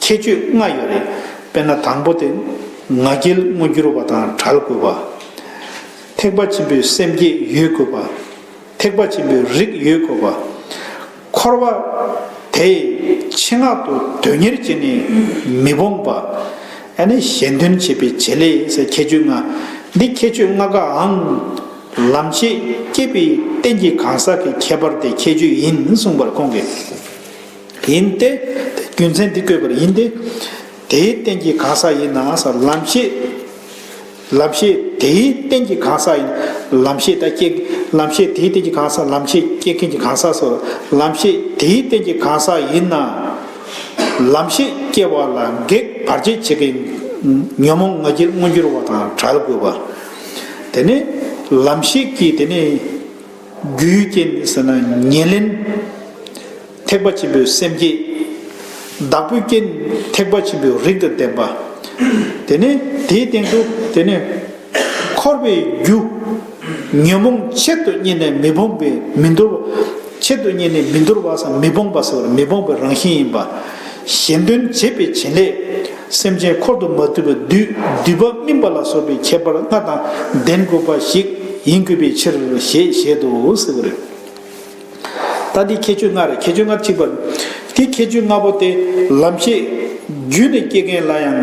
ཁྱད་ཆོས་ལྔ་ཡོད་རེད། དཔེར་ན་དང་པོ་དེ་ང་རྒྱལ་མངོན་གྱུར་བ་དང་བྲལ་དགོས་པ། ཐེག་པ་ཆེན་པོའི་སེམས་བསྐྱེད་ཡོད་དགོས་པ། ཐེག་པ་ཆེན་པོའི་རིགས་ཡོད་དགོས་པ། འཁོར་བ་དེ་ཆེད་མངགས་དུ་དོན་གཉེར་བྱས་ནས་མི་སྤོང་བ། ཨ་ནི་གཞན་དོན་བྱེད་པའི་བྱེད་ལས་ཟེར་ཁྱད་ཆོས་ལྔ། འདི་ཁྱད་ཆོས་ལྔ་ཀའང་ལམ་ཤེས་སྐྱེས་པའི་རྟེན་གྱི་གང་ཟག་གི་ཁྱད་པར་དེ་ཁྱད་ཆོས་ཡིན་གསུངས་པར་ཁོང་གིས། ཡིན་ཏེ། རྒྱུ་མཚན་འདི་བཀོད་པར་ཡིན་ཏེ། དེའི་རྟེན་གྱི་གང་ཟག་ཡིན་ན་ཟེར། ལམ་ཤེས། ལམ་ཤེས་དེའི་རྟེན་གྱི་གང་ཟག་ཡིན། ལམ་ཤེས་ད་སྐྱེ། ལམ་ཤེས་དེའི་རྟེན་གྱི་གང་ཟག། ལམ་ཤེས་སྐྱེ་མཁན་གྱི་གང་ཟག་སོགས། ལམ་ཤེས་དེའི་རྟེན་གྱི་གང་ཟག་ཡིན་ན། ལམ་ཤེས་སྐྱེ་བ་ལ་གེགས་བར་ཆད་བྱེད་མཁན་ཉོན་མོངས་ང་རྒྱལ་མངོན་གྱུར་བ་དང་བྲལ་དགོས་པ། དེ་ནས་ལམ་ཤེས་ཀྱི་དེ་ནས་རྒྱུའི་རྐྱེན་ཟེར་ན་ཉེར་ལེན། ཐེག་པ་ཆེན་པོའི་སེམས་བསྐྱེད། བདག་པོའི་རྐྱེན་ཐེག་པ་ཆེན་པོའི་རིགས་དང་ལྡན་པ། དེ་ནས་དེའི་སྟེང་དུ་དེ་ནས་འཁོར་བའི་རྒྱུ། ཉོན་མོངས་ཆེད་དུ་གཉེར་ནས་མི་སྤོང་བའི་མི་འདོར་བ། ཆེད་དུ་གཉེར་ནས་མི་འདོར་བ་ཟེར། མི་སྤོང་བ་ཟེར། མི་སྤོང་བའི་རང་བཞིན་ཡིན་པ། གཞན་དོན་བྱེད་པའི་བྱེད་ལས། སེམས་ཅན་འཁོར་དུ་མ་འདུས་པ། འདུས། འདུས་པ་སྨིན་པ་ལ་སོགས་པའི་ཁྱད་པར་ལྔ་དང་ལྡན་དགོས་པ་ཞིག་ཡིན་དགོས་པའི་ཕྱིར་ཞེས་བཞེད་དོ་ཟེར་བ་རེད། ད་འདི་ཁྱད་ཆོས་ལྔ་རེད། ཁྱད་ཆོས་ལྔ་གཅིག་པ་རེད། དེ་ཁྱད་ཆོས་ལྔ་པོ་དེ་ལམ་ཤེས་བརྒྱུད་ནས་སྐྱེ་མཁན་ལ་ཡང་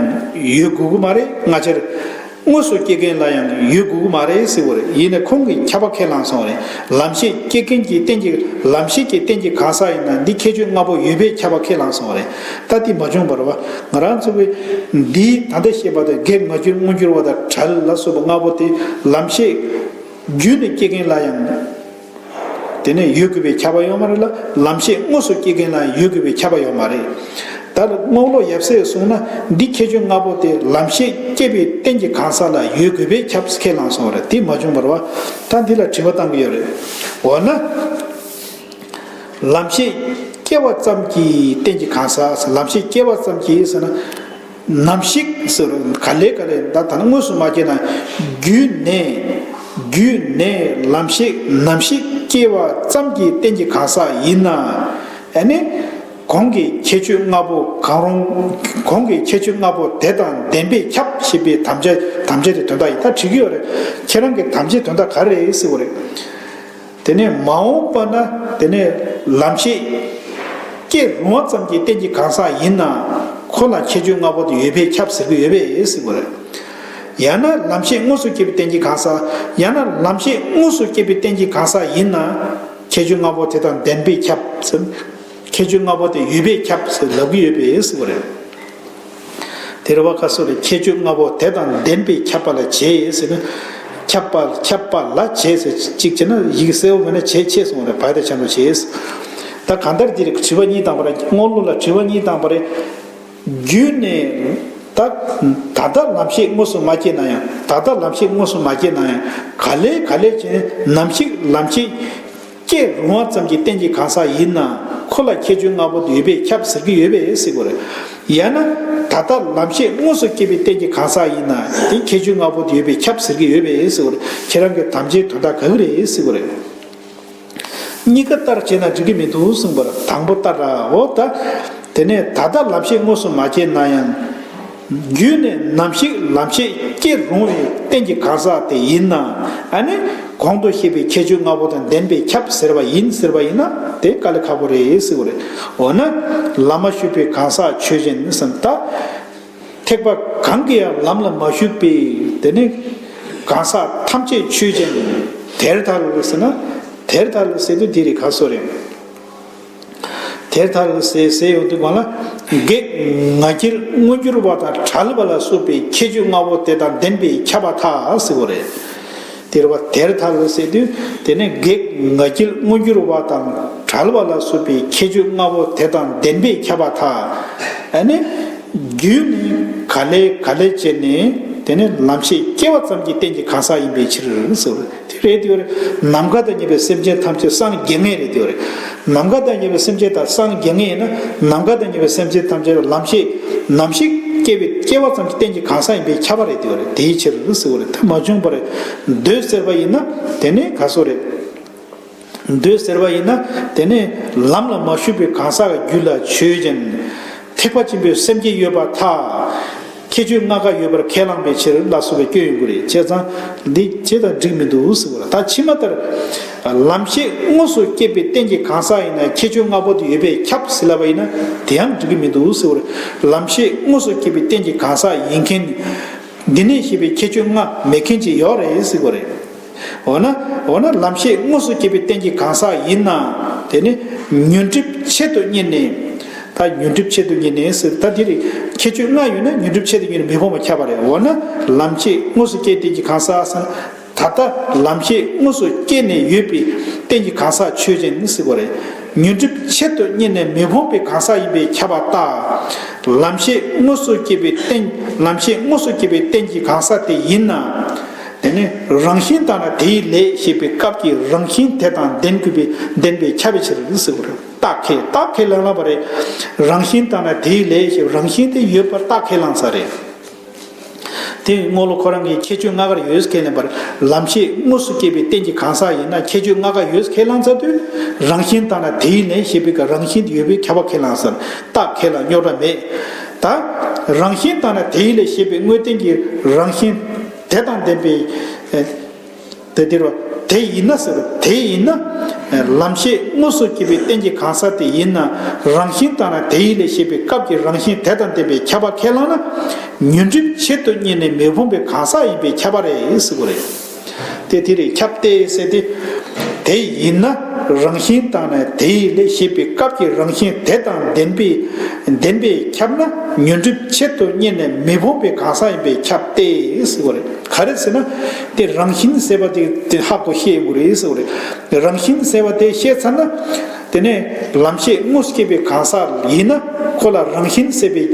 ཡོད་དགོས་ཀྱི་མ་རེད། ང་ཅིར་དངོས་སུ་སྐྱེ་མཁན་ལ་ཡང་ཡོད་དགོས་ཀྱི་མ་རེད་ཟེར་བ་རེད། ཡིན་ནའི་ཁོང་གིས་ཁྱབ་པ་ཁས་བླངས་སོང་བ་རེད། ལམ་ཤེས་སྐྱེ་མཁན་གྱི་རྟེན་གྱི། ལམ་ཤེས་ཀྱི་རྟེན་གྱི་གང་ཟག་ཡིན་ན་འདི་ཁྱད་ཆོས་ལྔ་པོ་ཡོད་པས་ཁྱབ་པ་ཁས་བླངས་སོང་བ་རེད། ད་འདི་མ་བྱུང་བ་རེད་བ། ང་རང་ཚོ་གིས་འདིའི་ད་ལྟ་བཤད་པ་དང་གེགས་ང་རྒྱལ་མངོན་གྱུར་བ་དང་བྲལ་ལ་སོགས་པ་ལྔ་པོ་དེ་ལམ་ཤེས་བརྒྱུད་ནས་སྐྱེ་མཁན་ལ་ཡང་དེ་ནས་ཡོད་དགོས་པའི་ཁྱབ་པ་ཡོད་མ་རེད་ལ། ལམ་ཤེས་དངོས་སུ་སྐྱེ་མཁན་ལ་ཡང་ཡོད་དགོས་པའི་ཁྱབ་པ་ཡོད་མ་རེད། ད་རྔོག་ལོ་ཡབ་སྲས་གསུངས་ན་འདི་ཁྱད་ཆོས་ལྔ་པོ་དེ་ལམ་ཤེས་སྐྱེ་བའི་རྟེན་གྱི་གང་ཟག་ལ་ཡོད་དགོས་པའི་ཁྱབ་ཁས་བླངས་སོང་བ་རེད། དེ་མ་བྱུང་བ་རེད་བ། ད་འདི་ལ་དྲི་བ་བཏང་གི་ཡོད་རེད། འོ་ན། ལམ་ཤེས་སྐྱེ་བ་ཙམ་གྱི་རྟེན་གྱི་གང་ཟག་ཟེར། ལམ་ཤེས་སྐྱེ་བ་ཙམ་གྱི་ཟེར་ན། ནམ་ཞིག་ཟེར་ག་ལེ་ག་ལེ་ད་ད་དངོས་སུ་མ་སྐྱེས་ན། བརྒྱུད་ནས། བརྒྱུད་ནས་ལམ་ཤེས་ནམ་ཞིག་སྐྱེ་བ་ཙམ་གྱི་རྟེན་གྱི་གང་ཟག་ཡིན་ན། ཨ་ནི། གོང་གི་ཁྱད་ཆོས་ལྔ་པོ་གང་རུང་། གོང་གི་ཁྱད་ཆོས་ལྔ་པོ་དེ་དང་ལྡན་པས་ཁྱབ་ཞེས་པའི་དམ་བཅའ། དམ་བཅའ་དེ་དོན་དག་ཡིན། ད་དྲི་གི་ཡོད་རེད། ཁྱེད་རང་གི་དམ་བཅའི་དོན་དག་ག་རེ་རེད་ཟེར་བ་རེད། དེ་ནས་མ་འོངས་པ་ན་དེ་ནས་ལམ་ཤེས་སྐྱེ་རུང་བ་ཙམ་གྱི་རྟེན་གྱི་གང་ཟག་ཡིན་ན། ཁོ་ལ་ཁྱད་ཆོས་ལྔ་པོ་དེ་ཡོད་པས་ཁྱབ་ཟེར་གྱི་ཡོད་པས་ཟེར་བ་རེད། ཡང་ན་ལམ་ཤེས་དངོས་སུ་སྐྱེས་པའི་རྟེན་གྱི་གང་ཟག། ཡང་ན་ལམ་ཤེས་དངོས་སུ་སྐྱེས་པའི་རྟེན་གྱི་གང་ཟག་ཡིན་ན། ཁྱད་ཆོས་ལྔ་པོ་དེ་དང་ལྡན་པས་ཁྱབ་ཟེར། ཁྱད་ཆོས་ལྔ་པོ་དེ་ཡོད་པས་ཁྱབ་ཟེར་ལབ་ཀྱི་ཡོད་པས་ཟེར་བ་རེད། དེ་རེད་བ། ཁ་སོ་རེ། ཁྱད་ཆོས་ལྔ་པོ་དེ་དང་ལྡན་པས་ཁྱབ་པ་ལ་བྱེད་ཟེར་ན། ཁྱབ་པ། ཁྱབ་པ་ལ་བྱེད་ཟེར་གཅིག་བྱས་ན་ཡིག་གསལ་བོ་མེད་ན་བྱེད་ཆེ་སོང་རེད། བ་ཡ་བཏགས་ཆ་འགྲེང་བུ་བྱེད། ད་གང་ལྟར་འདི་རེད། དྲི་བ་གཉིས་བཏང་བ་རེད། རྔོག་ལོ་ལ་དྲི་བ་གཉིས་བཏང་བ་རེད། བརྒྱུད་ནས་ད་ད་ལྟ་ལམ་ཤེས་དངོས་སུ་མ་སྐྱེས་ན་ཡང་། ད་ལྟ་ལམ་ཤེས་དངོས་སུ་མ་སྐྱེས་ན་ཡང་། ག་ལེ་ག་ལེ་བྱས་ནམ་ཞིག་ལམ་ཤེས་སྐྱེ་རུང་བ་ཙམ་གྱི་རྟེན་གྱི་གང་ཟག་ཡིན་ན། ཁོ་ལ་ཁྱད་ཆོས་ལྔ་པོ་དེ་ཡོད་པས་ཁྱབ་ཟེར་གྱི་ཡོད་པས་ཟེར་དགོས་རེད། ཡང་ན་ད་ལྟ་ལམ་ཤེས་དངོས་སུ་སྐྱེས་པའི་རྟེན་གྱི་གང་ཟག་ཡིན་ན་དེ་ཁྱད་ཆོས་ལྔ་པོ་དེ་ཡོད་པས་ཁྱབ་ཟེར་གྱི་ཡོད་པས་ཟེར་དགོས་རེད། ཁྱེད་རང་གི་དམ་བཅའི་དོན་དག་ག་གི་རེད་ཟེར་དགོས་རེད། གཉིས་ཀ་ལྟར་བྱས་ན་འགྲིག་གི་མི་འདུག་གསུངས་པར། དང་པོ་ལྟར་ར། འོ་ད། དེ་ནས་ད་ལྟ་ལམ་ཤེས་དངོས་སུ་མ་སྐྱེས་ན་ཡང་། རྒྱུད་ནས་ནམ་ཞིག་ལམ་ཤེས་སྐྱེ་རུང་བའི་རྟེན་གྱི་གང་ཟག་དེ་ཡིན་ན། ཨ་ནི། གོང་དུ་བཤད་པའི་ཁྱད་ཆོས་ལྔ་པོ་དང་ལྡན་པས་ཁྱབ་ཟེར་བ་ཡིན་ཟེར་བ་ཡིན་ན་དེ་དཀའ་ལས་ཁག་པོ་རེད་ཟེར་བ་རེད། འོ་ན། ལམ་མ་ཞུགས་པའི་གང་ཟག་ཆོས་ཅན་ཟེར་ད། ཐེག་པ་གང་གི་ཡང་ལམ་ལ་མ་ཞུགས་པའི་དེ་ནི་གང་ཟག་ཐམས་ཅད་ཆོས་ཅན། དེར་ཐལ་ཟེར་ན། དེར་ཐལ་ཟེར་དུས་དེ་རིགས་ག་སོ་རེད། དེར་ཐལ་ཟེར་ཟེར་ཡོང་དུས་གང་ལ། གེགས་ང་རྒྱལ་མངོན་གྱུར་བ་དང་བྲལ་བ་ལ་སོགས་པའི་ཁྱད་ཆོས་ལྔ་པོ་དེ་དང་ལྡན་པས་ཁྱབ་པར་ཐལ་ཟེར་བ་རེད། དེར་བ་དེར་ཐལ་ཟེར་དུས་དེ་ནི་གེགས་ང་རྒྱལ་མངོན་གྱུར་བ་དང་བྲལ་བ་ལ་སོགས་པའི་ཁྱད་ཆོས་ལྔ་པོ་དེ་དང་ལྡན་པས་ཁྱབ་པར་ཐལ། ཨ་ནི། རྒྱུད་ནི་ག་ལེ་ག་ལེ་བྱས་ནས་དེ་ནི་ལམ་ཤེས་སྐྱེ་བ་ཙམ་གྱི་རྟེན་གྱི་གང་ཟག་ཡིན་པའི་ཕྱིར་ཟེར་བ་རེད། དེ་རེད་དེ་བ་རེད། ནམ་མཁའ་དང་མཉམ་པའི་སེམས་ཅན་ཐམས་ཅད་སངས་རྒྱ་ངེས་རེད་དེ་བ་རེད། ནམ་མཁའ་དང་མཉམ་པའི་སེམས་ཅན་དང་སངས་རྒྱ་ངེས་ཡིན་ན་ནམ་མཁའ་དང་མཉམ་པའི་སེམས་ཅན་ཐམས་ཅད་ལམ་ཤེས་ནམ་ཞིག་སྐྱེ་བའི་སྐྱེ་བ་ཙམ་གྱི་རྟེན་གྱི་གང་ཟག་ཡིན་པས་ཁྱབ་པ་རེད་དེ་བ་རེད། དེའི་ཕྱིར་ཟེར་བ་རེད། ད་མ་བྱུང་བར་འདོད་ཟེར་བ་ཡིན་ན་དེ་ནི་ག་སོ་རེད། འདོད་ཟེར་བ་ཡིན་ན་དེ་ནི་ལམ་ལ་མ་ཞུགས་པའི་གང་ཟག་གི་རྒྱུད་ལ་ཆོས་ཅན། ཐེག་པ་ཆེན་པོའི་སེམས་བསྐྱེད་ཡོད་པར་ཐལ། ཁྱད་ཆོས་ལྔ་ཀ་ཡོད་པར་ཁས་བླངས་པའི་ཕྱིར་ལ་སོགས་པའི་སྐྱོན་ཡོང་གི་རེད། བྱས་ཙང་འདི་བྱས་ཙང་འགྲིག་མི་འདུག་ཟེར་བ་ལ། ད་ཕྱི་མ་ལྟར་ལམ་ཤེས་དངོས་སུ་སྐྱེས་པའི་རྟེན་གྱི་གང་ཟག་ཡིན་ན་ཁྱད་ཆོས་ལྔ་པོ་དེ་ཡོད་པས་ཁྱབ་ཟེར་ལབ་པ་ཡིན་ན་དེ་ཡང་འགྲིག་གི་མི་འདུག་ཟེར་བ་རེད། ལམ་ཤེས་དངོས་སུ་སྐྱེས་པའི་རྟེན་གྱི་གང་ཟག་ཡིན་མཁན། འདི་ནས་བཤད་པའི་ཁྱད་ཆོས་ལྔ་མེད་མཁན་ཅིག་ཡོད་རེད་ཟེར་བ་རེད། འོ་ན། འོ་ན་ལམ་ཤེས་དངོས་སུ་སྐྱེས་པའི་རྟེན་གྱི་གང་ཟག་ཡིན་ན། དེ་ནི་ཉོན་སྒྲིབ་ཆེད་དུ་གཉེར་ནས། ད་ཉོན་སྒྲིབ་ཆེད་དུ་གཉེར་ནས་ཟེར་ད་འདི་རེད། ཁྱད་ཆོས་ལྔ་ཡོད་ན་ཉོན་སྒྲིབ་ཆེད་དུ་གཉེར་ནས་མི་སྤོང་བར་ཁྱབ་པ་རེད། འོ་ན་ལམ་ཤེས་དངོས་སུ་སྐྱེས་རྟེན་གྱི་གང་ཟག་ཟེར་ན། ད་ལྟ་ལམ་ཤེས་དངོས་སུ་སྐྱེས་ནས་ཡོད་པའི་རྟེན་གྱི་གང་ཟག་ཆོས་ཅན་ཟེར་བ་རེད། ཉོན་སྒྲིབ་ཆེད་དུ་གཉེར་ནས་མི་སྤོང་བའི་གང་ཟག་ཡིན་པས་ཁྱབ་པར་ཐལ། ལམ་ཤེས་དངོས་སུ་སྐྱེས་པའི་རྟེན། ལམ་ཤེས་དངོས་སུ་སྐྱེས་པའི་རྟེན་གྱི་གང་ཟག་དེ་ཡིན་ན། དེ་ནི་རང་བཞིན་དང་ན་དེའི་ལས་ཞེས་པའི་སྐབས་ཀྱི་རང་བཞིན་དེ་དང་ལྡན་དགོས་པའི་ལྡན་པས་ཁྱབ་པའི་ཕྱིར་ཟེར་བ་རེད། རྟགས་ཁས་རྟགས་ཁས་ལེན་ལབ་པ་རེད། རང་བཞིན་དང་ན་དེའི་ལས་ཞེས་རང་བཞིན་དེ་ཡོད་པར་རྟགས་ཁས་བླངས་ས་རེད། དེ་ཡི་དངོས་ལུགས་ཁོ་རང་གི་ཁྱད་ཆོས་ལྔ་ཀར་ཡོད་ཁས་ལེན་པར་ལམ་ཤེས་དངོས་སུ་སྐྱེས་པའི་རྟེན་གྱི་གང་ཟག་ཡིན་ན་ཁྱད་ཆོས་ལྔ་ཀ་ཡོད་ཁས་བླངས་ཚར་དུས་རང་བཞིན་དང་ན་དེའི་ལས་ཞེས་པའི་ཀ་རང་བཞིན་དེ་ཡོད་པའི་ཁྱབ་པ་ཁས་བླངས་ཟེར་རྟགས་ཁས་བླངས་རྙོག་དྲ་མེད། ད་རང་བཞིན་དང་ན་དེའི་ལས་ཞེས་པའི་དངོས་བསྟན་གྱི་རང་བཞིན་དེ་དང་ལྡན་པའི་དེ་དེ་རུ་དེ་ཡིན་ན་ཟེར་དེ་ཡིན་ན་ལམ་ཤེས་དངོས་སུ་སྐྱེས་པའི་རྟེན་གྱི་གང་ཟག་དེ་ཡིན་ན་རང་བཞིན་དང་ན་དེའི་ལས་ཞེས་པའི་སྐབས་ཀྱི་རང་བཞིན་དེ་དང་ལྡན་པའི་ཁྱབ་པ་ཁས་བླངས་ན། ཉོན་སྒྲིབ་ཆེད་དུ་གཉེར་ནས་མི་སྤོང་བའི་གང་ཟག་ཡིན་པས་ཁྱབ་པ་རེད་ཟེར་བ་རེད། དེ་དེ་རེད་ཁྱབ་སྟེ་ཟེར་ཏེ། དེ་ཡིན་ན་རང་བཞིན་དང་ན་དེའི་ལས་ཞེས་པའི་སྐབས་ཀྱི་རང་བཞིན་དེ་དང་ལྡན་པའི་ལྡན་པས་ཁྱབ་ན་ཉོན་སྒྲིབ་ཆེད་དུ་གཉེར་ནས་མི་སྤོང་བའི་གང་ཟག་ཡིན་པས་ཁྱབ་སྟེ་ཟེར་བ་རེད། ག་རེ་ཟེར་ན། དེ་རང་བཞིན་ཟེར་བ་དེ་དེ་ཧ་གོ་ཤེས་དགོས་རེད་ཟེར་བ་རེད། རང་བཞིན་ཟེར་བ་དེ་ཤེས་ཚར་ན། དེ་ནས་ལམ་ཤེས་དངོས་སུ་སྐྱེས་པའི་གང་ཟག་ཡིན་ན་ཁོ་ལ་རང་བཞིན་ཟེར་བའི་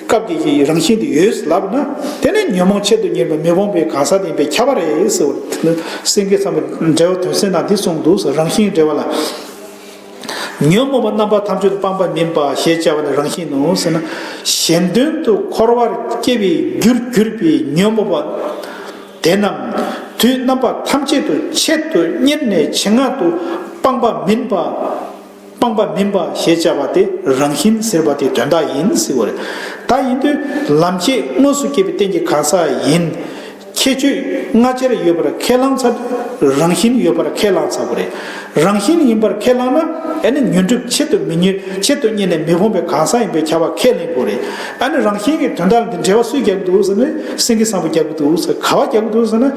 སྐབས་ཀྱི་རང་བཞིན་དེ་ཡོད་ལབ་ན། དེ་ནས་ཉོན་མོངས་ཆེད་དུ་གཉེར་བའི་མི་སྤོང་བའི་གང་ཟག་དེ་ཡིན་པས་ཁྱབ་པ་རེད་ཟེར་བ་སེང་གེ་བསམ་པའི་འགྲེལ་བ་དོན་གསལ་ན་འདི་གསུངས་འདུག་ཟེར། རང་བཞིན་འགྲེལ་བ་ལ། ཉོན་མོངས་པ་རྣམ་པ་ཐམས་ཅད་དུ་སྤངས་པ་མིན་པ་ཞེས་བྱ་བ་ནི་རང་བཞིན་ནོ་ཟེར་ན། གཞན་དོན་དུ་འཁོར་བར་སྐྱེ་བའི་རྒྱུར་གྱུར་པའི་ཉོན་མོངས་པ། དེ་རྣམས་དུས་རྣམ་པ་ཐམས་ཅད་དུ་ཆེད་དུ་གཉེར་ནས་ཆེད་མངགས་དུ་སྤངས་པ་མིན་པ། སྤངས་པ་མིན་པ་ཞེས་བྱ་བ་དེ་རང་བཞིན་ཟེར་བ་དེ་དོན་དག་ཡིན་ཟེར་བ་རེད། ད་ཡིན་དུས་ལམ་ཤེས་དངོས་སུ་སྐྱེས་པའི་རྟེན་གྱི་གང་ཟག་ཡིན། ཁྱད་ཆོས་ལྔ་ཆར་ཡོད་པར་ཁས་བླངས་ཚར་དུས་རང་བཞིན་ཡོད་པར་ཁས་བླངས་ཚར་བ་རེད། རང་བཞིན་ཡིན་པར་ཁས་བླངས་ན་ཨ་ནི་ཉོན་སྒྲིབ་ཆེད་དུ་མི་གཉེར་ཆེད་དུ་གཉེར་ནས་མི་སྤོང་བའི་གང་ཟག་ཡིན་པའི་ཁྱབ་པ་ཁས་ལེན་དགོས་རེད། ཨ་ནི་རང་བཞིན་གྱི་དོན་དག་ལ་འདི་འགྲེལ་བ་སུས་རྒྱག་གི་འདུག་ཟེར་ན་སེང་གེ་བཟང་པོ་རྒྱག་གི་འདུག་ཟེར། ག་བ་རྒྱག་གི་འདུག་ཟེར་ན།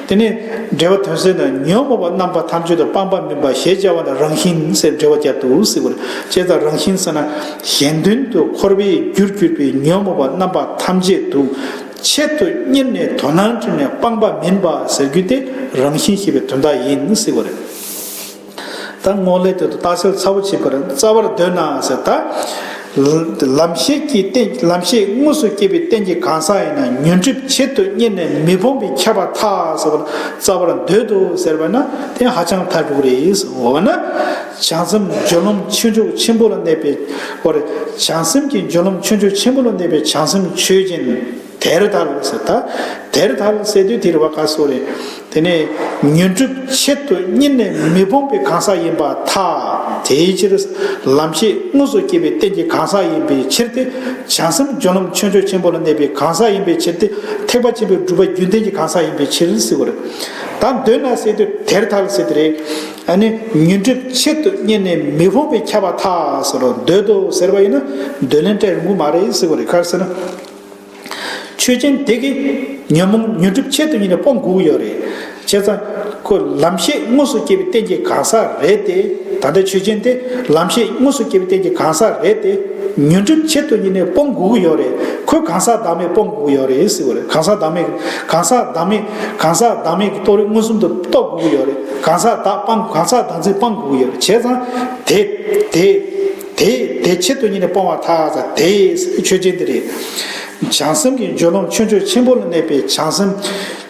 དེ་ནས་འགྲེལ་བ་དོན་གསལ་ན་ཉོན་མོངས་པ་རྣམ་པ་ཐམས་ཅད་དུ་སྤངས་པ་མིན་པ་ཞེས་བྱ་བ་ནི་རང་བཞིན་ཟེར་འགྲེལ་བ་རྒྱག་འདུག་ཟེར་བ་རེད། བྱས་ཙང་རང་བཞིན་ཟེར་ན་གཞན་དོན་དུ་འཁོར་བའི་རྒྱུར་གྱུར་པའི་ཉོན་མོངས་པ་རྣམ་པ་ཐམས་ཅད་དུ་ཆེད་དུ་གཉེར་ནས་དོ་སྣང་བྱས་ནས་སྤངས་པ་མིན་པ་ཟེར་རྒྱུ་དེ་རང་བཞིན་ཞེས་པའི་དོན་དག་ཡིན་ཟེར་བ་རེད། ད་ངོ་ལས་དེ་དུ་རྟགས་གསལ་ཚ་བོ་བྱེད་པར་རྩ་བར་འདོད་ན་ཟེར་ད། ལམ་ཤེས་ཀྱི་རྟེན། ལམ་ཤེས་དངོས་སུ་སྐྱེས་པའི་རྟེན་གྱི་གང་ཟག་ཡིན་ན། ཉོན་སྒྲིབ་ཆེད་དུ་གཉེར་ནས་མི་སྤོང་བས་ཁྱབ་པར་ཐལ་ཟེར་བ་ལ། རྩ་བར་འདོད་དོ་ཟེར་བ་ན་དེ་ཧ་ཅང་ཐལ་འགྲོ་གི་རེད། འོ་ན་བྱང་སེམས་སྦྱོར་ལམ་ཆོས་མཆོག་ཆེན་པོ་ལ་གནས་པའི། འོ་རེད། བྱང་སེམས་ཀྱི་སྦྱོར་ལམ་ཆོས་མཆོག་ཆེན་པོ་ལ་གནས་པའི་བྱང་སེམས་ཆོས་ཅན། དེར་ཐལ་ཟེར། ད་དེར་ཐལ་ཟེར་དུས་དེ་རེད་བ། ག་སོ་རེད། དེ་ནས་ཉོན་སྒྲིབ་ཆེད་དུ་གཉེར་ནས་མི་སྤོང་བའི་གང་ཟག་ཡིན་པར་ཐལ། དེའི་ཕྱིར་ལམ་ཤེས་དངོས་སུ་སྐྱེས་པའི་རྟེན་གྱི་གང་ཟག་ཡིན་པའི་ཕྱིར་ཏེ། བྱང་སེམས་སྦྱོར་ལམ་ཆོས་མཆོག་ཆེན་པོ་ལ་གནས་པའི་གང་ཟག་ཡིན་པའི་ཕྱིར་ཏེ། ཐེག་པ་ཆེན་པོའི་སྒྲུབ་པ་རྒྱུན་ལྡན་གྱི་གང་ཟག་ཡིན་པའི་ཕྱིར་ཟེར་བ་རེད། ད་འདོད་ན་ཟེར་དུས་དེར་ཐལ་ཟེར་དེ་རེད། ཨ་ནི་ཉོན་སྒྲིབ་ཆེད་དུ་གཉེར་ནས་མི་སྤོང་བས་ཁྱབ་པར་ཐལ་ཟེར་རོ། འདོད་དོ་ཟེར་བ་ཡིན་ན་འདོད་ལན་སྤྲད་རུང་གི་མ་རེད་ཟེར་བ་རེད། ག་རེ་ཟེར་ན། ཆོས་ཅན་དེ་གིས་ཉོན་མོངས་ཉོན་སྒྲིབ་ཆེད་དུ་གཉེར་ནས་སྤོང་དགོས་ཀྱི་ཡོད་རེད། བྱས་ཙང་ཁོ་ལམ་ཤེས་དངོས་སུ་སྐྱེས་པའི་རྟེན་གྱི་གང་ཟག་རེད་དེ། ད་ལྟ་ཆོས་ཅན་དེ་ལམ་ཤེས་དངོས་སུ་སྐྱེས་པའི་རྟེན་གྱི་གང་ཟག་རེད་དེ། ཉོན་སྒྲིབ་ཆེད་དུ་གཉེར་ནས་སྤོང་དགོས་ཀྱི་ཡོད་རེད། ཁོས་གང་ཟག་བདག་མེད་སྤོང་དགོས་ཀྱི་ཡོད་རེད་ཟེར་བ་རེད། གང་ཟག་བདག་མེད། གང་ཟག་བདག་མེད། གང་ཟག་བདག་མེད་ཀྱི་རྟོགས་རིགས་མངོན་སུམ་དུ་རྟོགས་དགོས་ཀྱི་ཡོད་རེད། གང་ཟག་བདག་སྤང་། གང་ཟག་བདག་འཛིན་སྤང་དགོས་ཀྱི་ཡོད་རེད། བྱས་ཙང་དེ་དེ་དེ་དེ་ཆེད་དུ་གཉེར་ནས་སྤོང་བར་ཐལ་ཟེར། དེ་ཆོས་ཅན་དེ་རེད། བྱང་སེམས་ཀྱི་སྦྱོར་ལམ་ཆོས་མཆོག་ཆེན་པོ་ལ་གནས་པའི་བྱང་སེམས།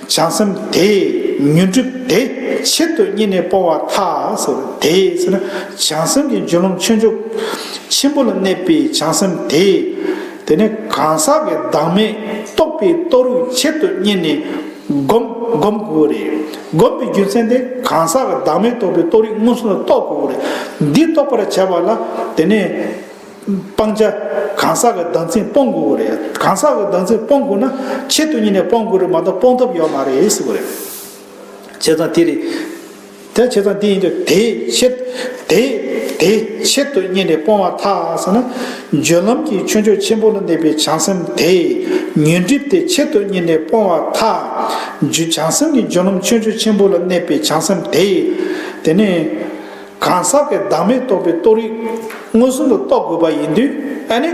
བྱང་སེམས་དེས་ཉོན་སྒྲིབ་དེ་ཆེད་དུ་གཉེར་ནས་སྤོང་བར་ཐལ་ཟེར། དེ་ཟེར་ན་བྱང་སེམས་ཀྱི་སྦྱོར་ལམ་ཆོས་མཆོག་ཆེན་པོ་ལ་གནས་པའི་བྱང་སེམས་དེས། དེ་ནས་གང་ཟག་གི་བདག་མེད་རྟོགས་པའི་རྟོགས་རིགས་ཆེད་དུ་གཉེར་ནས་སྒོམ་སྒོམ་དགོས་རེད། སྒོམ་པའི་རྒྱུ་མཚན་དེ་གང་ཟག་གི་བདག་མེད་རྟོགས་པའི་རྟོགས་རིགས་མངོན་སུམ་དུ་རྟོགས་དགོས་རེད། འདི་རྟོགས་པར་བྱ་བ་ལ་དེ་ནས། སྤང་བྱ། གང་ཟག་གི་བདག་འཛིན་སྤོང་དགོས་རེད། གང་ཟག་གི་བདག་འཛིན་སྤོང་དགོས་ན་ཆེད་དུ་གཉེར་ནས་སྤོང་དགོས་རེད་མ་གཏོགས་སྤོང་ཐབས་ཡོད་མ་རེད་ཟེར་བ་རེད། བྱས་ཙང་དེ་རེད། དེ་བྱས་ཙང་དེ་ཡིན་དུས་དེ་ཆེད། དེ་དེ་ཆེད་དུ་གཉེར་ནས་སྤོང་བར་ཐལ་ཟེར་ན། སྦྱོར་ལམ་གྱི་ཆོས་མཆོག་ཆེན་པོ་ལ་གནས་པའི་བྱང་སེམས་དེས་ཉོན་སྒྲིབ་དེ་ཆེད་དུ་གཉེར་ནས་སྤོང་བར་ཐལ། བྱང་སེམས་ཀྱི་སྦྱོར་ལམ་ཆོས་མཆོག་ཆེན་པོ་ལ་གནས་པའི་བྱང་སེམས་དེས། དེ་ནས། གང་ཟག་གི་བདག་མེད་རྟོགས་པའི་རྟོགས་རིགས་མངོན་སུམ་དུ་རྟོགས་དགོས་པ་ཡིན་དུས། ཨ་ནི།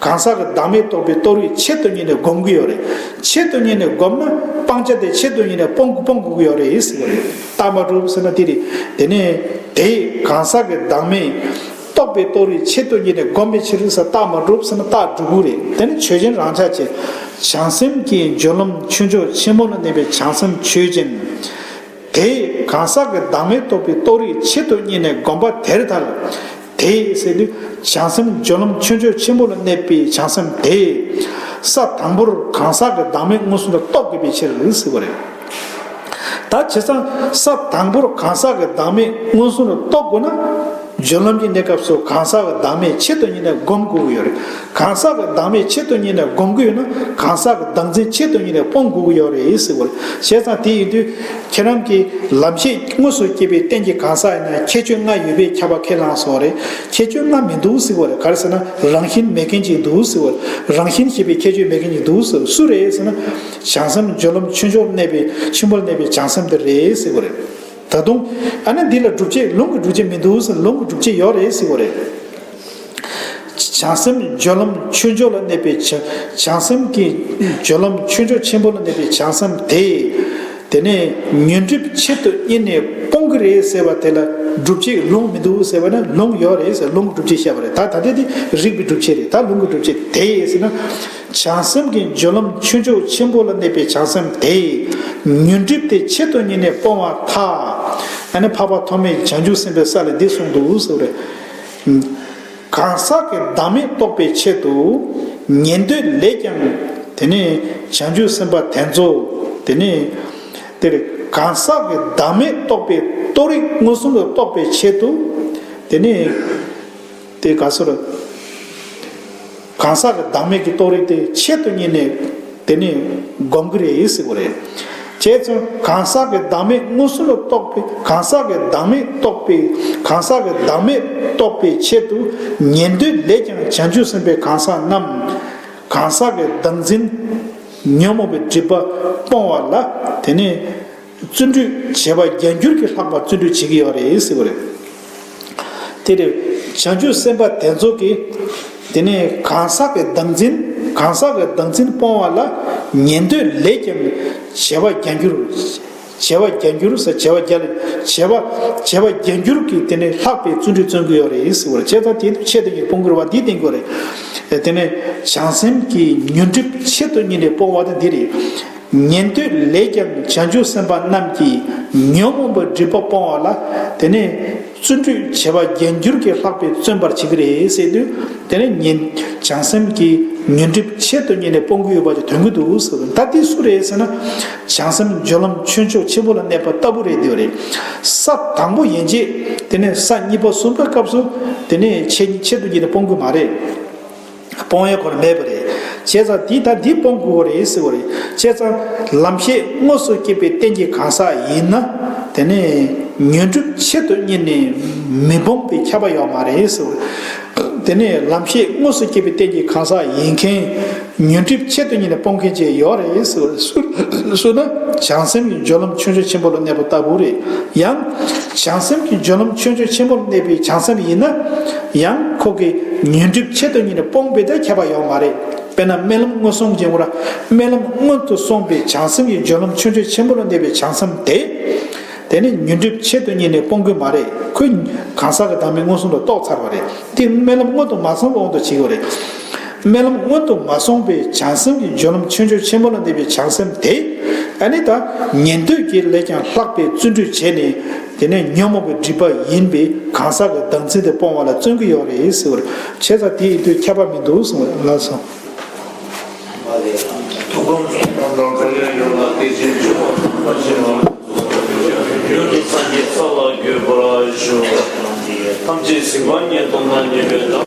གང་ཟག་གི་བདག་མེད་རྟོགས་པའི་རྟོགས་རིགས་ཆེད་དུ་གཉེར་ནས་སྒོམ་གྱི་ཡོད་རེད། ཆེད་དུ་གཉེར་ནས་སྒོམ་ན་སྤང་བྱ་དེ་ཆེད་དུ་གཉེར་ནས་སྤོང་དགོས་སྤོང་དགོས་ཀྱི་ཡོད་རེད་ཟེར་བ་རེད། རྟགས་མ་གྲུབ་ཟེར་ན་དེ་རེད། དེ་ནས་དེས་གང་ཟག་གི་བདག་མེད་རྟོགས་པའི་རྟོགས་རིགས་ཆེད་དུ་གཉེར་ནས་སྒོམ་པའི་ཕྱིར་ཟེར། རྟགས་མ་གྲུབ་ཟེར་ན་རྟགས་གྲུབ་ཀྱི་རེད། དེ་ནི་ཆོས་ཅན་རང་ཆ་ཆེ། བྱང་སེམས་ཀྱི་སྦྱོར་ལམ་ཆོས་མཆོག་ཆེན་པོ་ལ་གནས་པའི་བྱང་སེམས་ཆོས་ཅན། དེས་གང་ཟག་གི་བདག་མེད་རྟོགས་པའི་རྟོགས་རིགས་ཆེད་དུ་གཉེར་ནས་སྒོམ་པ་དེར་ཐལ། དེས་ཟེར་དུས་བྱང་སེམས་སྦྱོར་ལམ་ཆོས་མཆོག་ཆེན་པོ་ལ་གནས་པའི་བྱང་སེམས་དེས། ས་དང་པོར་གང་ཟག་གི་བདག་མེད་མངོན་སུམ་དུ་རྟོགས་དགོས་པའི་ཕྱིར་ཟེར་བ་རེད། ད་བྱས་ཙང་ས་དང་པོར་གང་ཟག་གི་བདག་མེད་མངོན་སུམ་དུ་རྟོགས་དགོས་ན། སྦྱོར་ལམ་གྱི་གནས་སྐབས་སུ་གང་ཟག་གི་བདག་མེད་ཆེད་དུ་གཉེར་ནས་སྒོམ་དགོས་ཀྱི་ཡོད་རེད། གང་ཟག་གི་བདག་མེད་ཆེད་དུ་གཉེར་ནས་སྒོམ་གྱི་ཡོད་ན་གང་ཟག་གི་བདག་འཛིན་ཆེད་དུ་གཉེར་ནས་སྤོང་དགོས་ཀྱི་ཡོད་རེད་ཟེར་བ་རེད། བྱས་ཙང་དེ་ཡིན་དུས་ཁྱེད་རང་གིས་ལམ་ཤེས་དངོས་སུ་སྐྱེས་པའི་རྟེན་གྱི་གང་ཟག་ཡིན་ན་ཁྱད་ཆོས་ལྔ་ཡོད་པས་ཁྱབ་པ་ཁས་བླངས་སོང་བ་རེད། ཁྱད་ཆོས་ལྔ་མི་འདུག་ཟེར་བ་རེད། ག་རེ་ཟེར་ན་རང་བཞིན་མེད་མཁན་ཅིག་འདུག་ཟེར་བ་རེད། རང་བཞིན་ཞེས་པའི་ཁྱད་ཆོས་མེད་མཁན་ཅིག་འདུག་ཟེར་བ། སུ་རེད་ཟེར་ན་བྱང་སེམས་སྦྱོར་ལམ་ཆོས་མཆོག་གནས་པའི་ཆེན་པོར་གནས་པའི་བྱང་སེམས་དེ་རེད་ཟེར་བ་རེད། ད་དུང་ཨ་ནི་འདི་ལ་སྒྲུབ་བྱེད་ལུང་གི་སྒྲུབ་བྱེད་མི་འདུག་ཟེར། ལུང་གི་སྒྲུབ་བྱེད་ཡོད་རེད་ཟེར་བ་རེད། བྱང་སེམས་སྦྱོར་ལམ་ཆོས་མཆོག་ལ་གནས་པའི་བྱ། བྱང་སེམས་ཀྱི་སྦྱོར་ལམ་ཆོས་མཆོག་ཆེན་པོ་ལ་གནས་པའི་བྱང་སེམས་དེས། དེ་ནས་ཉོན་སྒྲིབ་ཆེད་དུ་གཉེར་ནས་སྤོང་གི་རེད་ཟེར་བ་དེ་ལ་སྒྲུབ་བྱེད་ལུང་མི་འདུག་ཟེར་བ་ན་ལུང་ཡོད་རེད་ཟེར། ལུང་གི་སྒྲུབ་བྱེད་བཤད་པ་རེད། ད་ད་ལྟ་དེ་རིགས་པའི་སྒྲུབ་བྱེད་རེད། ད་ལུང་གི་སྒྲུབ་བྱེད་དེས་ཟེར་ན། བྱང་སེམས་ཀྱི་སྦྱོར་ལམ་ཆོས་མཆོག་ཆེན་པོ་ལ་གནས་པའི་བྱང་སེམས་དེས་ཉོན་སྒྲིབ་དེ་ཆེད་དུ་གཉེར་ནས་སྤོང་བར་ཐལ། ཨ་ནི་འཕགས་པ་ཐོགས་མེད་བྱང་ཆུབ་སེམས་དཔའི་ས་ལས་འདི་གསུངས་འདུག་ཟེར་བ་རེད། གང་ཟག་གི་བདག་མེད་རྟོགས་པའི་ཆེད་དུ་ཉན་ཐོས་ལས་ཀྱང་དེ་ནི་བྱང་ཆུབ་སེམས་དཔའ་དེ་ཚོ་དེ་ནི་དེར་གང་ཟག་གི་བདག་མེད་རྟོགས་པའི་རྟོགས་རིགས་མངོན་སུམ་དུ་རྟོགས་པའི་ཆེད་དུ་དེ་ནི། དེ་ག་སོ་ར། གང་ཟག་གི་བདག་མེད་ཀྱི་རྟོགས་རིགས་དེ་ཆེད་དུ་གཉེར་ནས་དེ་ནི་སྒོམ་གྱི་རེད་ཟེར་བ་རེད། བྱས་ཙང་གང་ཟག་གི་བདག་མེད་མངོན་སུམ་དུ་རྟོགས་པའི་གང་ཟག་གི་བདག་མེད་རྟོགས་པའི་གང་ཟག་གི་བདག་མེད་རྟོགས་པའི་ཆེད་དུ་ཉན་ཐོས་ལས་ཀྱང་བྱང་ཆུབ་སེམས་དཔའི་གང་ཟག་རྣམས་གང་ཟག་གི་བདག་འཛིན་ཉོན་མོངས་པའི་སྒྲིབ་པ་སྤོང་བ་ལ་དེ་ནི། བརྩོན་འགྲུས་བྱས་པ་བརྒྱ་འགྱུར་གྱིས་ལྷག་པ་བརྩོན་འགྲུས་བྱེད་ཀྱི་ཡོད་རེད་ཟེར་བ་རེད། དེ་རེད། བྱང་ཆུབ་སེམས་དཔའ་དེ་ཚོ་གིས་དེ་ནས་གང་ཟག་གི་བདག་འཛིན་གང་ཟག་གི་བདག་འཛིན་སྤོང་བ་ལ་ཉན་ཐོས་ལས་ཀྱང་བྱས་པ་བརྒྱ་འགྱུར། བྱེ་བ་བརྒྱ་འགྱུར་ཟེར། བྱེ་བ་བརྒྱ་ལ་བྱེ་བ་བྱེ་བ་བརྒྱ་འགྱུར་གྱིས་དེ་ནས་ལྷག་པའི་བརྩོན་འགྲུས་བརྩོན་གྱི་ཡོད་རེད་ཟེར་བ་རེད། བྱས་ཙང་དེ་དུས་ཆེད་དུ་ཡིན་སྤོང་གི་རེད་བ། འདི་བསྟན་གྱི་ཡོད་རེད། དེ་ནས་བྱང་སེམས་ཀྱི་ཉོན་སྒྲིབ་ཆེད་དུ་གཉེར་ནས་སྤོང་བ་དེ་འདི་རེད། ཉན་ཐོས་ལས་ཀྱང་བྱང་ཆུབ་སེམས་དཔའ་རྣམས་ཀྱིས་ཉོན་མོངས་པའི་སྒྲིབ་པ་སྤོང་བ་ལ་དེ་ནས་བརྩོན་འགྲུས་བྱེ་བ་བརྒྱ་འགྱུར་གྱིས་ལྷག་པའི་བརྩོན་པར་བྱེད་ཀྱི་རེད་ཟེར་དུས། དེ་ནས་ཉན་བྱང་སེམས་ཀྱི་ཉོན་སྒྲིབ་ཆེད་དུ་གཉེར་ནས་སྤོང་གི་ཡོད་པ་ཅིག་དོན་གྱི་འདུག་ཟེར་བ། ད་འདི་སུ་རེད་ཟེར་ན། བྱང་སེམས་སྦྱོར་ལམ་ཆོས་མཆོག་ཆེན་པོ་ལ་གནས་པ་ལྟ་བུ་རེད། འདི་རེད། ས་དང་པོ་ཡན་ཆད། དེ་ནས་ས་གཉིས་པ་གསུམ་པའི་སྐབས་སུ་དེ་ནས་ཆེད་ཆེད་དུ་གཉེར་ནས་སྤོང་གི་མ་རེད། སྤོང་ཡ་ཁོ་རང་མེད་པ་རེད། བྱས་ཙང་འདི་ད་འདི་སྤོང་དགོས་པ་རེད་ཟེར་བ་རེད། བྱས་ཙང་ལམ་ཤེས་དངོས་སུ་སྐྱེས་པའི་རྟེན་གྱི་གང་ཟག་ཡིན་ན། དེ་ནས་ཉོན་སྒྲིབ་ཆེད་དུ་གཉེར་ནས་མི་སྤོང་བའི་ཁྱབ་པ་ཡོད་མ་རེད་ཟེར་བ་རེད། དེ་ནས་ལམ་ཤེས་དངོས་སུ་སྐྱེས་པའི་རྟེན་གྱི་གང་ཟག་ཡིན་མཁན། ཉོན་སྒྲིབ་ཆེད་དུ་གཉེར་ནས་སྤོང་མཁན་ཅིག་ཡོད་རེད་ཟེར་བ་རེད། སུ་སུ་ན་བྱང་སེམས་ཀྱི་སྦྱོར་ལམ་ཆོས་མཆོག་ཆེན་པོ་ལ་གནས་པ་ལྟ་བུ་རེད། ཡང་། བྱང་སེམས་ཀྱི་སྦྱོར་ལམ་ཆོས་མཆོག་ཆེན་པོ་ལ་གནས་པའི་བྱང་སེམས་ཡིན་ན། ཡང་ཁོ་གི་ཉོན་སྒྲིབ་ཆེད་དུ་གཉེར་ནས་སྤོང་བའི་ད་ཁྱབ་པ་ཡོད་མ་རེད། དཔེར་ན་སྨོན་ལམ་སྔོན་སོང་ཅན་པོ་ལ། སྨོན་ལམ་སྔོན་དུ་སོང་བའི་བྱང་སེམས་ཀྱི་སྦྱོར་ལམ་ཆོས་མཆོག་ཆེན་པོ་ལ་གནས་པའི་བྱང་སེམས་དེ། དེ་ནི་ཉོན་སྒྲིབ་ཆེད་དུ་གཉེར་ནས་སྤོང་གི་མ་རེད། ཁོས་གང་ཟག་གི་བདག་མེད་མངོན་སུམ་དུ་རྟོགས་ཚར་བ་རེད། དེ་སྨོན་ལམ་སྔོན་དུ་མ་སོང་བའི་དབང་དུ་བྱེད་ཀྱི་རེད། སྨོན་ལམ་སྔོན་དུ་མ་སོང་བའི་བྱང་སེམས་ཀྱི་སྦྱོར་ལམ་ཆོས་མཆོག་ཆེན་པོ་ལ་གནས་པའི་བྱང་སེམས་དེ། ཨ་ནི་ད་ཉན་ཐོས་ཀྱི་ལས་ཀྱང་ལྷག་པའི་བརྩོན་འགྲུས་བྱས་ནས། དེ་ནས་ཉོན་མོངས་པའི་སྒྲིབ་པ་ཡིན་པའི་གང་ཟག་གི་བདག་འཛིན་དེ་སྤོང་བ་ལ་བརྩོན་གྱི་ཡོད་རེད་ཟེར་བ་རེད། བྱས་ཙང་དེ་ཡིན་དུས་ཁྱད་པར་མི་འདུག་གསུངས་པ་རེད། ལགས་སོ། ཐུགས་དགོངས་སུ་ཐམས་ཅད་འཁོར་ལོས་སྒྱུར་བ་དེ་བཞིན་འཇུག་པ་ཐམས་ཅད་མ་ལུས་སུ། ཡུལ་དུ་སངས་རྒྱས་ས་ལ་འགོད་པར་ཞུ། ཐམས་ཅད་གཟིགས་པ་ཉིད་དུ་མ་ཉེས་པའི་དགྲ།